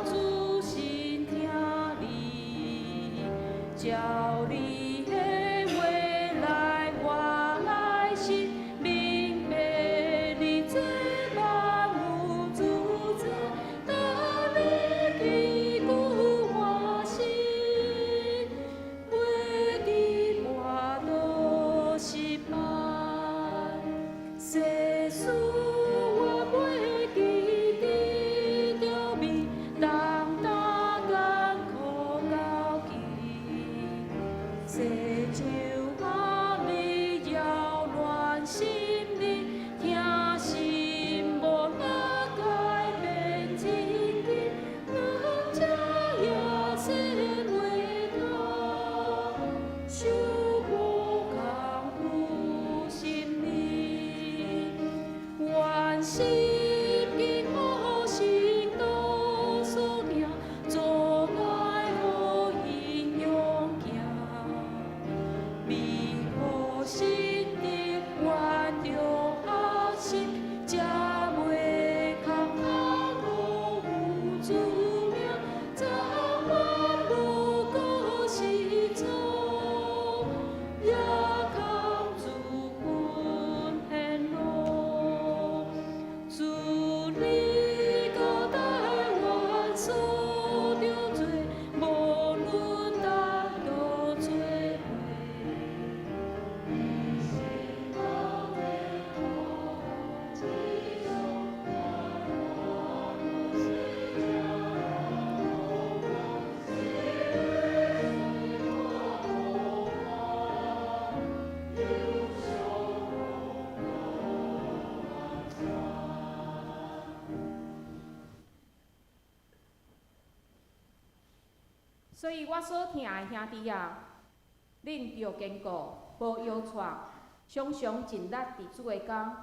仔細聽你，照你的話來我內心，明白你這萬有主宰，當你堅固我心，袂致跋倒失敗。世事我袂記得著美，重擔艱苦到期，世上壓力擾亂心靈，疼心無力改變情景，咱這也說袂透，受無功夫心靈，願心堅固心多所定，阻礙予英勇行。美好心得願著學習，才袂空空無有主名，早晚無過是錯，也空自分顯露。主你交代阮所著做，無論擔倒做伙。所以我所疼的兄弟啊，恁著堅固，無搖掣，常常盡力佇主的工，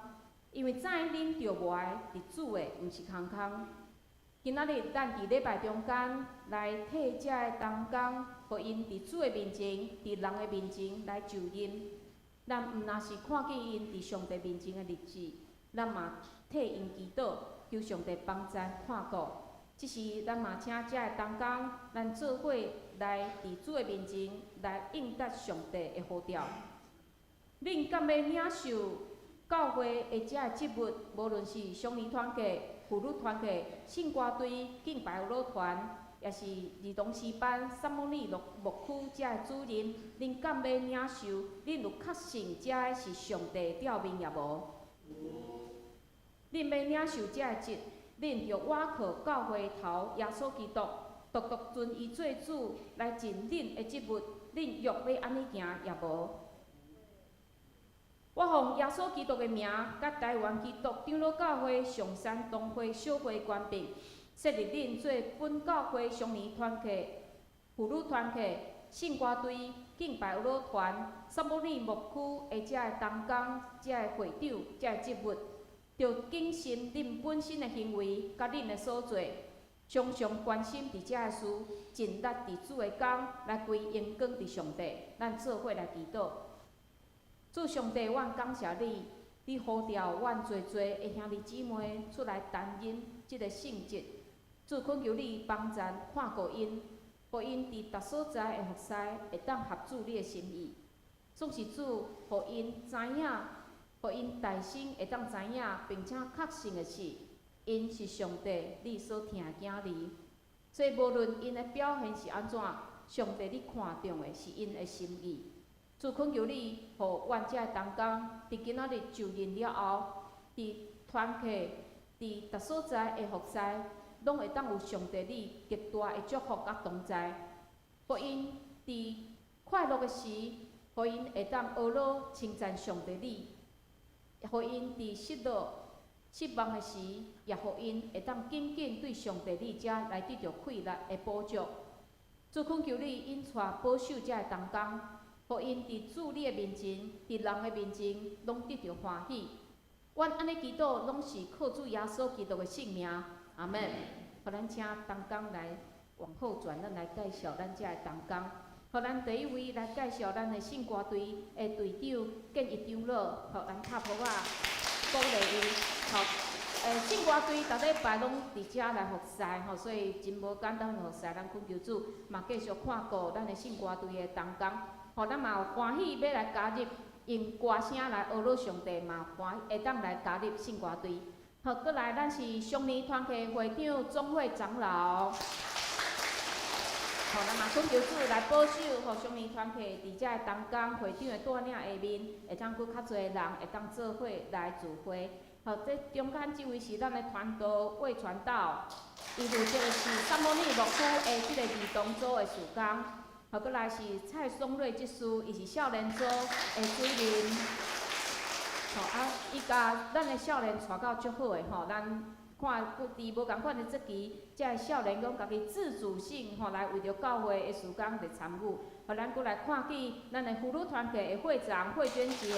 因為知恁著無愛佇主的，毋是空空。今仔日咱佇禮拜中間來替遮的同工，予𪜶佇主的面前，佇人的面前來就任。咱毋若是看見𪜶佇上帝面前的日子，咱嘛替𪜶祈禱，求上帝幫贊看顧。這時，咱嘛請遮的同工，咱做伙來佇主的面前來應答上帝的呼召。恁敢欲領受教會的遮的職務，無論是少年團契、婦女團契、聖歌隊、敬拜樂團，抑是兒童詩班、撒母耳牧區遮的主任，恁敢欲領受？恁有確信遮的是上帝的召命抑無？恁欲領受遮的職？恁著倚靠教會頭耶穌基督，獨獨尊伊做主來盡恁的職務，恁欲欲按呢行抑無？我奉耶穌基督的名，佮台灣基督長老教會松山東會小會權柄，設立恁做本教會少年團契、婦女團契、聖歌隊、敬拜樂團、撒母耳牧區的遮的同工、遮的會長、遮的職務。著謹慎恁本身的行為，佮恁的所做，常常關心佇遮的事，盡力佇主的工來歸榮光佇上帝。咱做伙來祈禱。主上帝，阮感謝你，你呼召阮濟濟的兄弟姊妹出來擔任這个聖職。主懇求你幫贊看顧𪜶，予𪜶佇逐所在的服侍會當合主你的心意。總是主，予𪜶知影。予𪜶大聲會當知影，並且確信的是，𪜶是上帝你所疼的囝兒。所以無論𪜶的表現是按怎，上帝你看重的是𪜶的心意。主懇求你，予阮遮的同工，佇今仔日就任了後，佇團契、佇逐所在的服侍，攏會當有上帝你極大的祝福佮同在，予𪜶佇快樂的時，予𪜶會當呵咾稱讚上帝你；予𪜶佇失落、失望的時，也予𪜶會當緊緊對上帝你遮來得著氣力的補足。主懇求你引帶保守遮的同工，予𪜶佇主你的面前，佇人的面前，攏得著歡喜。阮按呢祈禱，攏是靠主耶穌基督的聖名，阿們。予咱請同工來往後轉，咱來介紹咱遮的同工。予咱第一位來介紹咱的聖歌隊的隊長建一長老，予咱拍噗仔鼓勵伊。吼，聖歌隊逐禮拜攏佇遮來服侍吼，所以真無簡單服侍。咱懇求主嘛繼續看顧咱的聖歌隊的同工。吼，咱嘛有歡喜欲來加入，用歌聲來呵咾上帝，嘛歡會當來加入聖歌隊。好，閣來咱是少年團契會長總會長老。吼，咱嘛懇求主來保守，予少年團契佇遮的同工會長的帶領下面，會當閣較濟人會當做伙來聚會。好，這中間這位是咱的傳道魏傳道，伊負責的是撒母耳牧區的這個兒童組的事工。好，閣來是蔡松瑞執事，伊是少年組的主任。吼啊，伊共咱的少年帶到足好的吼，咱看佇無仝款的節期，遮的少年攏家己自主性吼來為著教會的事工來參與。予咱閣來看見咱的婦女團契的會長慧娟姐，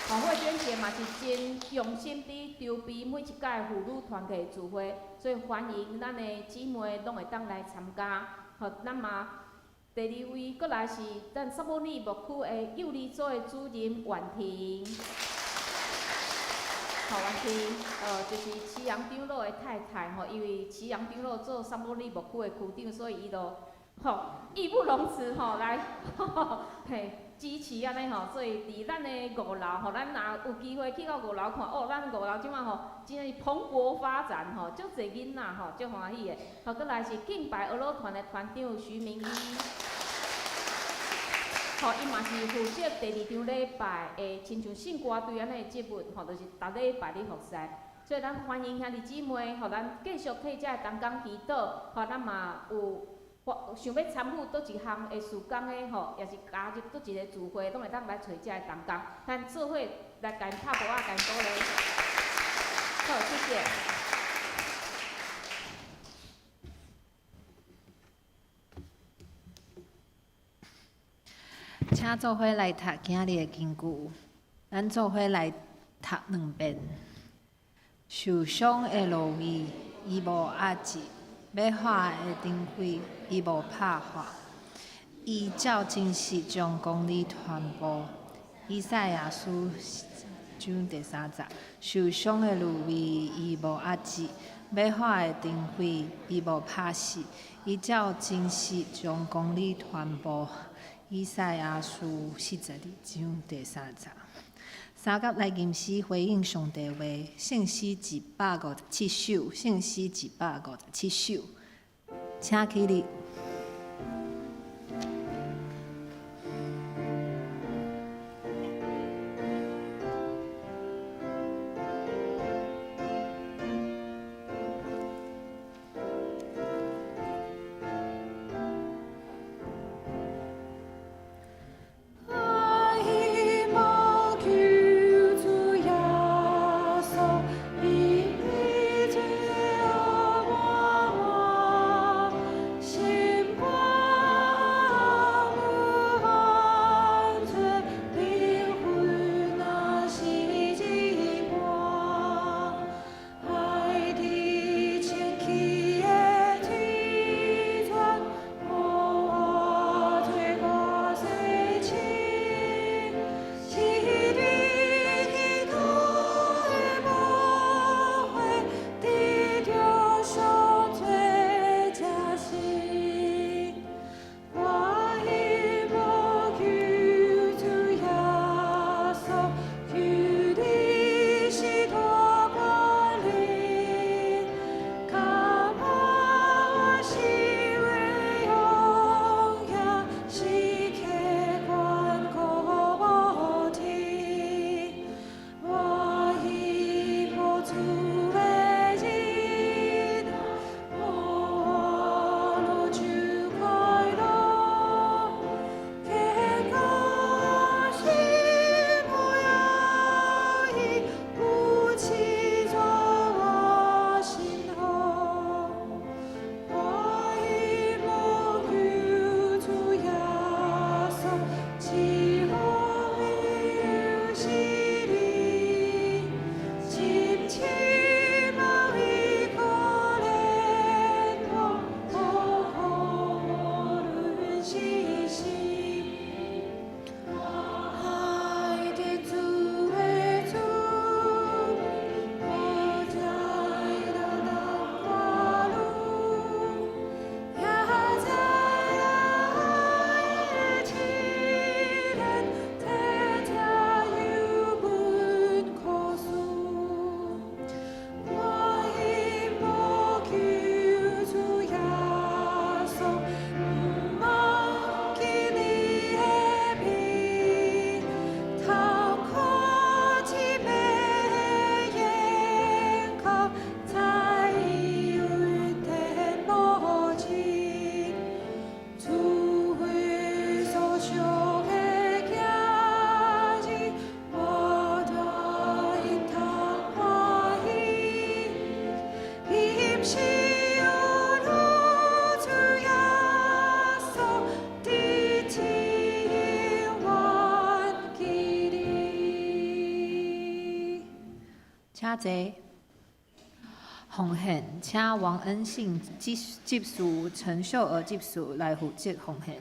吼慧娟姐嘛是真用心佇籌備每一屆婦女團契的聚會，所以歡迎咱的姊妹攏會當來參加。吼，咱嘛第二位閣來是咱撒母耳牧區的幼兒組的主任婉婷。吼，婉婷，就是祁陽長老的太太吼，因為祁陽長老做撒母耳牧區的區長，所以伊就吼義不容辭吼來嘿支持按呢吼，所以佇咱的五樓吼，咱若有機會去到五樓看，哦，咱五樓這擺吼真是蓬勃發展吼，足濟囡仔吼，足歡喜的。吼，閣來是敬拜呵咾團的團長徐明一。吼，伊嘛是負責第二場禮拜的，親像聖歌隊按呢的職務，吼，就是逐禮拜咧服侍。所以咱歡迎兄弟姊妹，予咱繼續替遮的同工祈禱，予咱嘛有想欲參與佗一項的事工的吼，抑是加入佗一個聚會，攏會當來揣遮的同工，咱做伙來共𪜶拍噗仔，共𪜶鼓勵。好，謝謝。請做伙來讀今日的經句，咱做伙來讀兩遍。受傷的蘆葦，伊無壓折；欲化的燈火，伊無拍化。伊照真實將公理傳播。以賽亞書四章第三節。受傷的蘆葦，伊無壓折；欲化的燈火，伊無拍熄。伊照真實將公理傳播。以賽亞書42章第三節。三甲來吟詩回應上帝話，聖詩157首，聖詩157首，請起立。請坐。奉獻，請王恩信執事、陳秀娥執事來負責奉獻。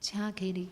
請起立。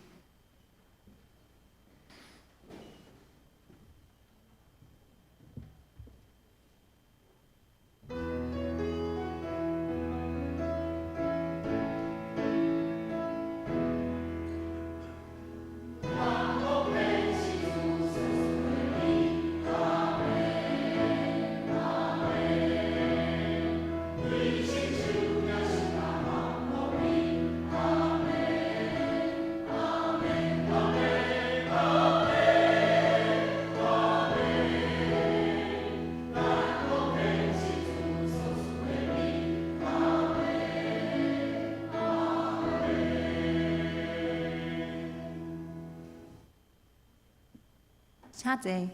請坐。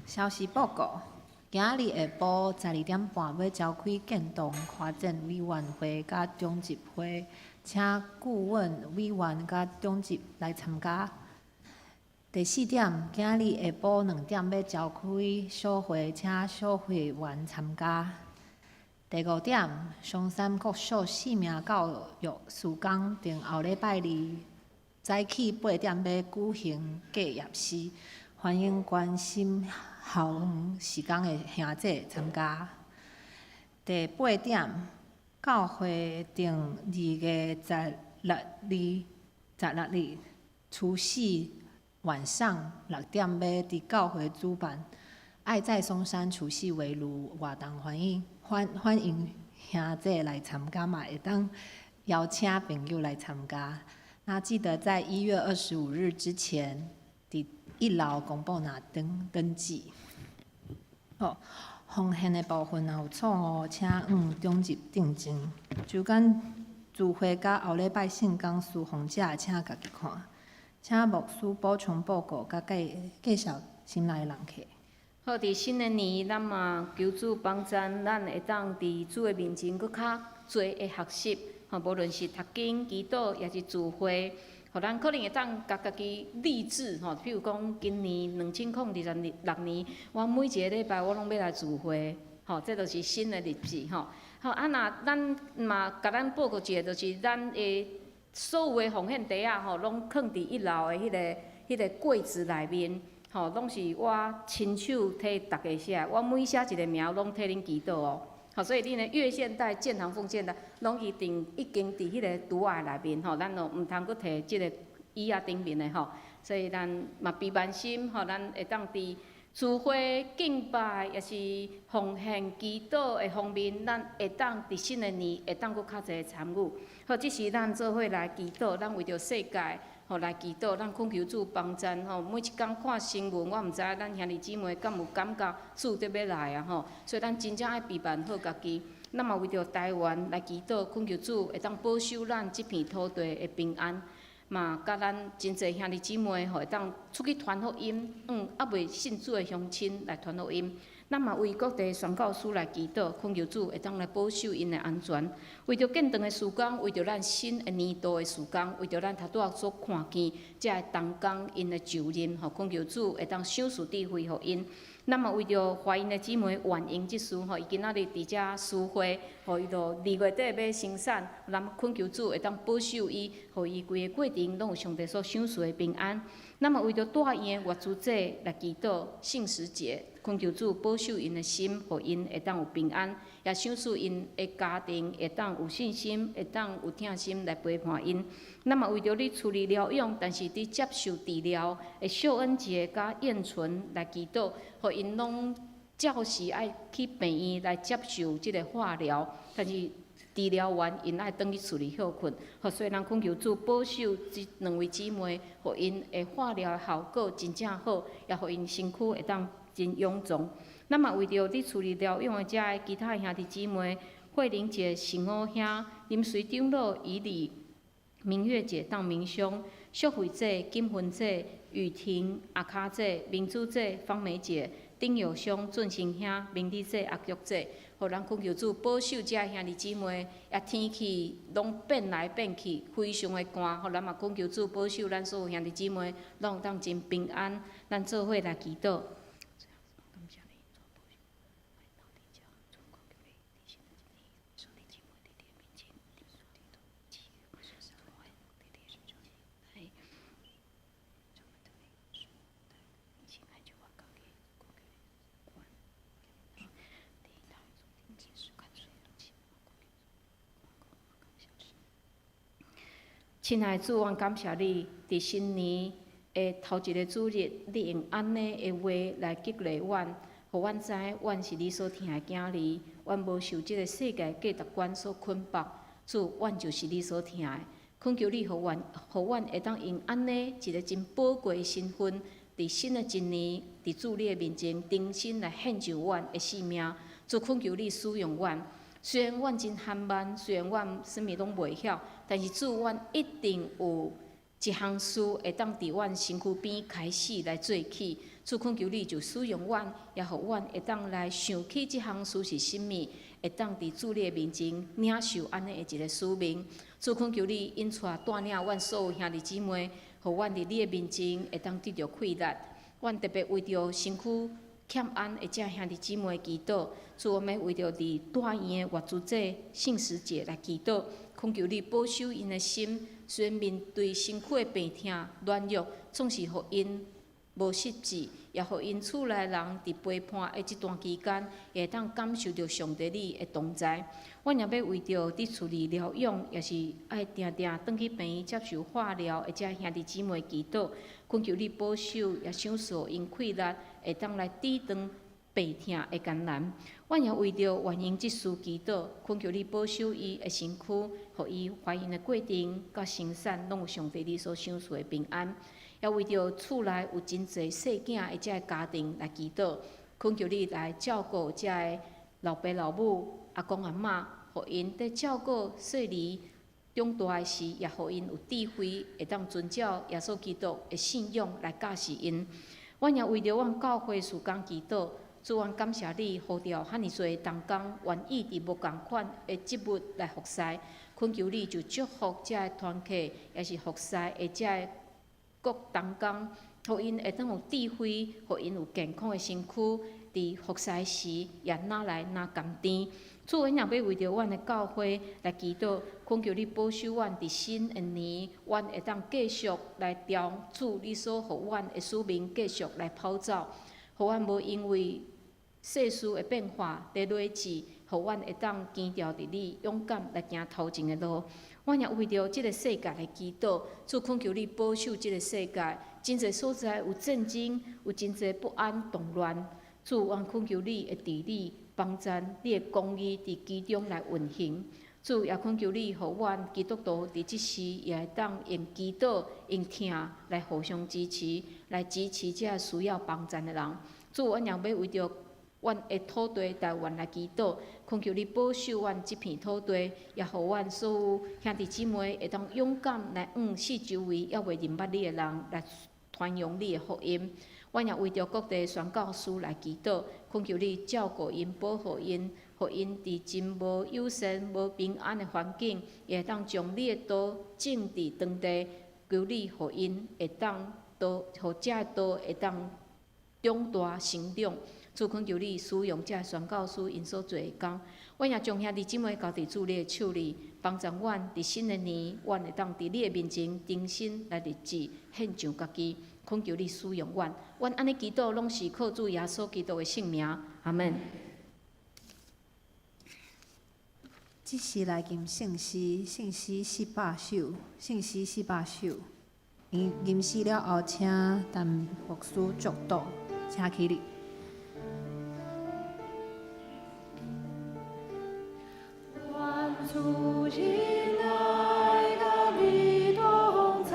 消息報告：今仔日下晡12點半欲召開建堂發展委員會佮長執會，請顧問委員佮長執來參加。第四點，今仔日下晡2點欲召開小會，請小會員參加。第五點，松山國小生命教育事工定後禮拜二早起8點欲舉行結業式，歡迎關心校園事工的兄姐參加。第八點，教會定2月16日、16日初四晚上6點欲佇教會主辦愛在松山除夕圍爐活動，歡迎兄姐來參加嘛，會當邀請朋友來參加。那記得在1月25日之前，佇一樓公布那登記。好，奉獻的部分若有錯誤，請向長執訂正。周間聚會佮後禮拜聖工事奉者，請家己看。請牧師補充報告佮介紹新來的人客。好，佇新的年，咱嘛求主幫贊，咱會當佇主的面前閣較濟的學習。吼，無論是讀經、祈禱，抑是聚會，予咱可能會當共家己立志吼。比如講，今年2026年，我每一个禮拜我攏欲來聚會，吼，這就是新的立志吼。好，啊，若咱嘛共咱報告一下，就是咱的所有的奉獻袋仔吼，攏囥佇一樓的彼個櫃子內面，吼，攏是我親手替大家寫，我每寫一个名，攏替恁祈禱哦。好，所以恁的月線袋、建堂奉獻袋，攏已經佇彼个櫥仔內面吼，咱都毋通閣提這个椅仔頂面的吼。所以咱嘛悲萬心吼，咱會當佇聚會敬拜，也是奉獻祈禱的方面，咱會當佇新的年會當閣較濟參與。好，這時咱做伙來祈禱，咱為著世界吼來祈禱，咱懇求主幫贊吼。每一工看新聞，我毋知咱兄弟姊妹敢有感覺主得欲來啊吼，所以咱真正愛備辦好家己。咱嘛為著台灣來祈禱，懇求主會當保守咱這片土地的平安。嘛，佮咱真濟兄弟姊妹吼，會當出去傳福音，猶未信主的鄉親來傳福音。咱嘛為各地宣教師來祈禱，懇求主會當來保守𪜶的安全。為著建堂的事工，為著咱新的年度的事工，為著咱頭拄仔所看見這个同工𪜶的就任，吼，懇求主會當賞賜智慧予𪜶。咱嘛為著懷孕的姊妹婉瑩這事吼，伊今仔日佇遮司會，予伊著二月底欲生產，咱懇求主會當保守伊，予伊規个過程攏有上帝所賞賜的平安。咱嘛為著大醫院的月珠姐來祈禱聖時節，懇求主保守𪜶的心，予𪜶會當有平安，也賞賜𪜶的家庭會當有信心，會當有疼心來陪伴𪜶。咱嘛為著佇厝裡療養，但是佇接受治療的秀恩姐佮燕純來祈禱，予𪜶攏照時愛去病院來接受這个化療，但是治療完，𪜶愛轉去厝裡歇睏。予所以咱懇求主保守這兩位姊妹，予𪜶的化療效果真正好，也予𪜶身軀會當真勇壯。咱嘛為著佇厝裡療養的遮个其他兄弟姊妹，慧玲姐、成武兄、林隨長老、以禮、明月姐、當明兄、淑慧姐、金芬姐、雨婷、阿卡姐、明珠姐、芳梅姐、丁友兄、俊生兄、明麗姐、阿玉姐，予咱懇求主保守遮兄弟姊妹，也天氣攏變來變去，非常的寒，予咱嘛懇求主保守咱所有兄弟姊妹，攏當真平安。咱做伙來祈禱。親愛的主，阮感謝你，佇新年的頭一个主日，你用按呢的話來激勵阮，予阮知阮是你所疼的囝兒，阮無受這个世界價值觀所捆綁。主，阮就是你所疼的。懇求你，予阮，予阮會當用按呢一个真寶貴的身份，佇新的一年，佇主你的面前，重新來獻上阮的性命。主，懇求你使用阮。雖然阮真緩慢，雖然阮啥物攏袂曉，但是主，阮一定有一項事會當佇阮身軀邊開始來做起。主，懇求你就使用阮，也予阮會當來想起這項事是啥物，會當佇主你的面前領受按呢的一个使命。主，懇求你引帶帶領阮所有兄弟姊妹，予阮佇你的面前會當得著氣力。阮特別為著身軀欠安的遮兄弟姊妹祈禱，主，我們為著佇大醫院的月珠姐、聖時節來祈禱，懇求你保守𪜶的心，雖然面對身軀的病痛軟弱，總是予𪜶無失志，也予𪜶厝內人佇陪伴的這段期間，會當感受著上帝你的同在。阮也欲為著佇厝裡療養，也是愛定定轉去病院接受化療的遮兄弟姊妹祈禱，懇求你保守，也賞賜𪜶氣力，會當來抵擋病痛的艱難。阮也為著婉瑩這事祈禱，懇求你保守伊的身軀，予伊懷孕的過程佮生產，攏有上帝你所賞賜的平安。也為著厝內有真濟細囝的遮个家庭來祈禱，懇求你來照顧遮个老爸老母、阿公阿嬤，予𪜶佇照顧細兒長大的時，也予𪜶有智慧，會當遵照耶穌基督的信仰來教示𪜶。阮也為著阮教會事工祈禱，主，阮感謝你呼召遐爾濟同工願意佇無仝款的職務來服侍，懇求你就祝福遮个團契，也是服侍的遮个各同工，予𪜶會當有智慧，予𪜶有健康的身軀，佇服侍時也若來若甘甜。主，阮也欲為著阮的教會來祈禱，懇求你保守阮佇新的年，阮會當繼續來朝主你所予阮的使命繼續來跑走，予阮無因為世事的變化佇累積，予予阮會當堅牢佇你，勇敢來行頭前的路。阮也為著這个世界來祈禱，主懇求你保守這个世界，真濟所在有戰爭，有真濟不安動亂。主，阮懇求你的治理，幫贊你的公義佇其中來運行。主也懇求你，予阮基督徒佇這時也會當用祈禱、用疼來互相支持，來支持這需要幫贊的人。主，阮也欲為著阮的土地台灣來祈禱，懇求你保守阮這片土地，也予阮所有兄弟姊妹會當勇敢來往四周圍猶未認捌你的人來傳揚你的福音。阮也為著各地宣教師來祈禱，懇求你照顧𪜶、保護𪜶，予𪜶佇真無友善、無平安的環境，也會當將你的道種佇當地，求你予𪜶會當道，予這个道會當長大成長。主懇求你使用這宣教師𪜶所做的工，阮也將兄弟姊妹交佇主你的手裡，幫助阮佇新的年，阮會當佇你的面前重新來立志獻上家己。懇求你使用阮，阮按呢祈禱，攏是靠主耶穌基督的聖名，阿門。這時來吟聖詩，聖詩400首，聖詩400首。吟吟詩了後，請陳牧師祝禱，請起立。願主恩愛佮你同在，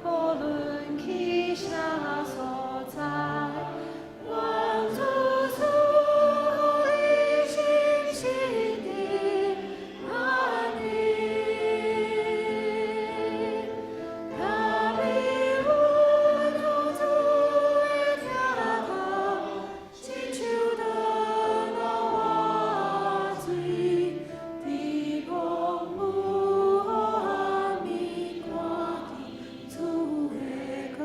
無論去啥所在。願主賜予你心心平安寧。佮你阮同主的疼痛，親像轉流活水，佇風雨暗暝看見主的光。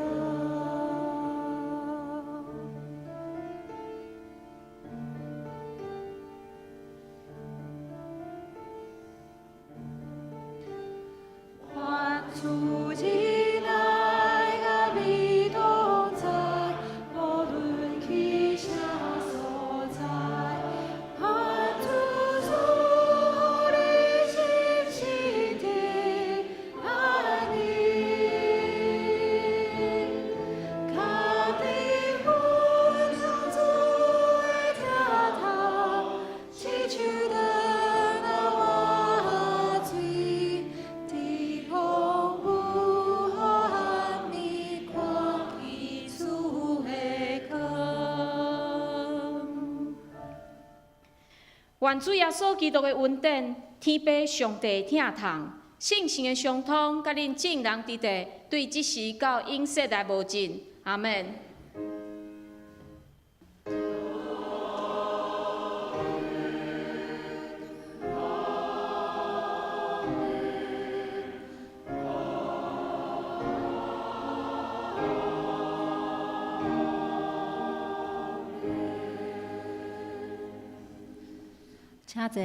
願主恩愛佮你同在，無論去啥所在。願主賜予你心心平安寧。佮你阮同主的疼痛，親像轉流活水，佇風雨暗暝看見主的光。願主耶穌基督的恩典、天父上帝的疼痛、聖神的相通，佮恁眾人佇地，對這時到永世來無盡。阿門。請坐。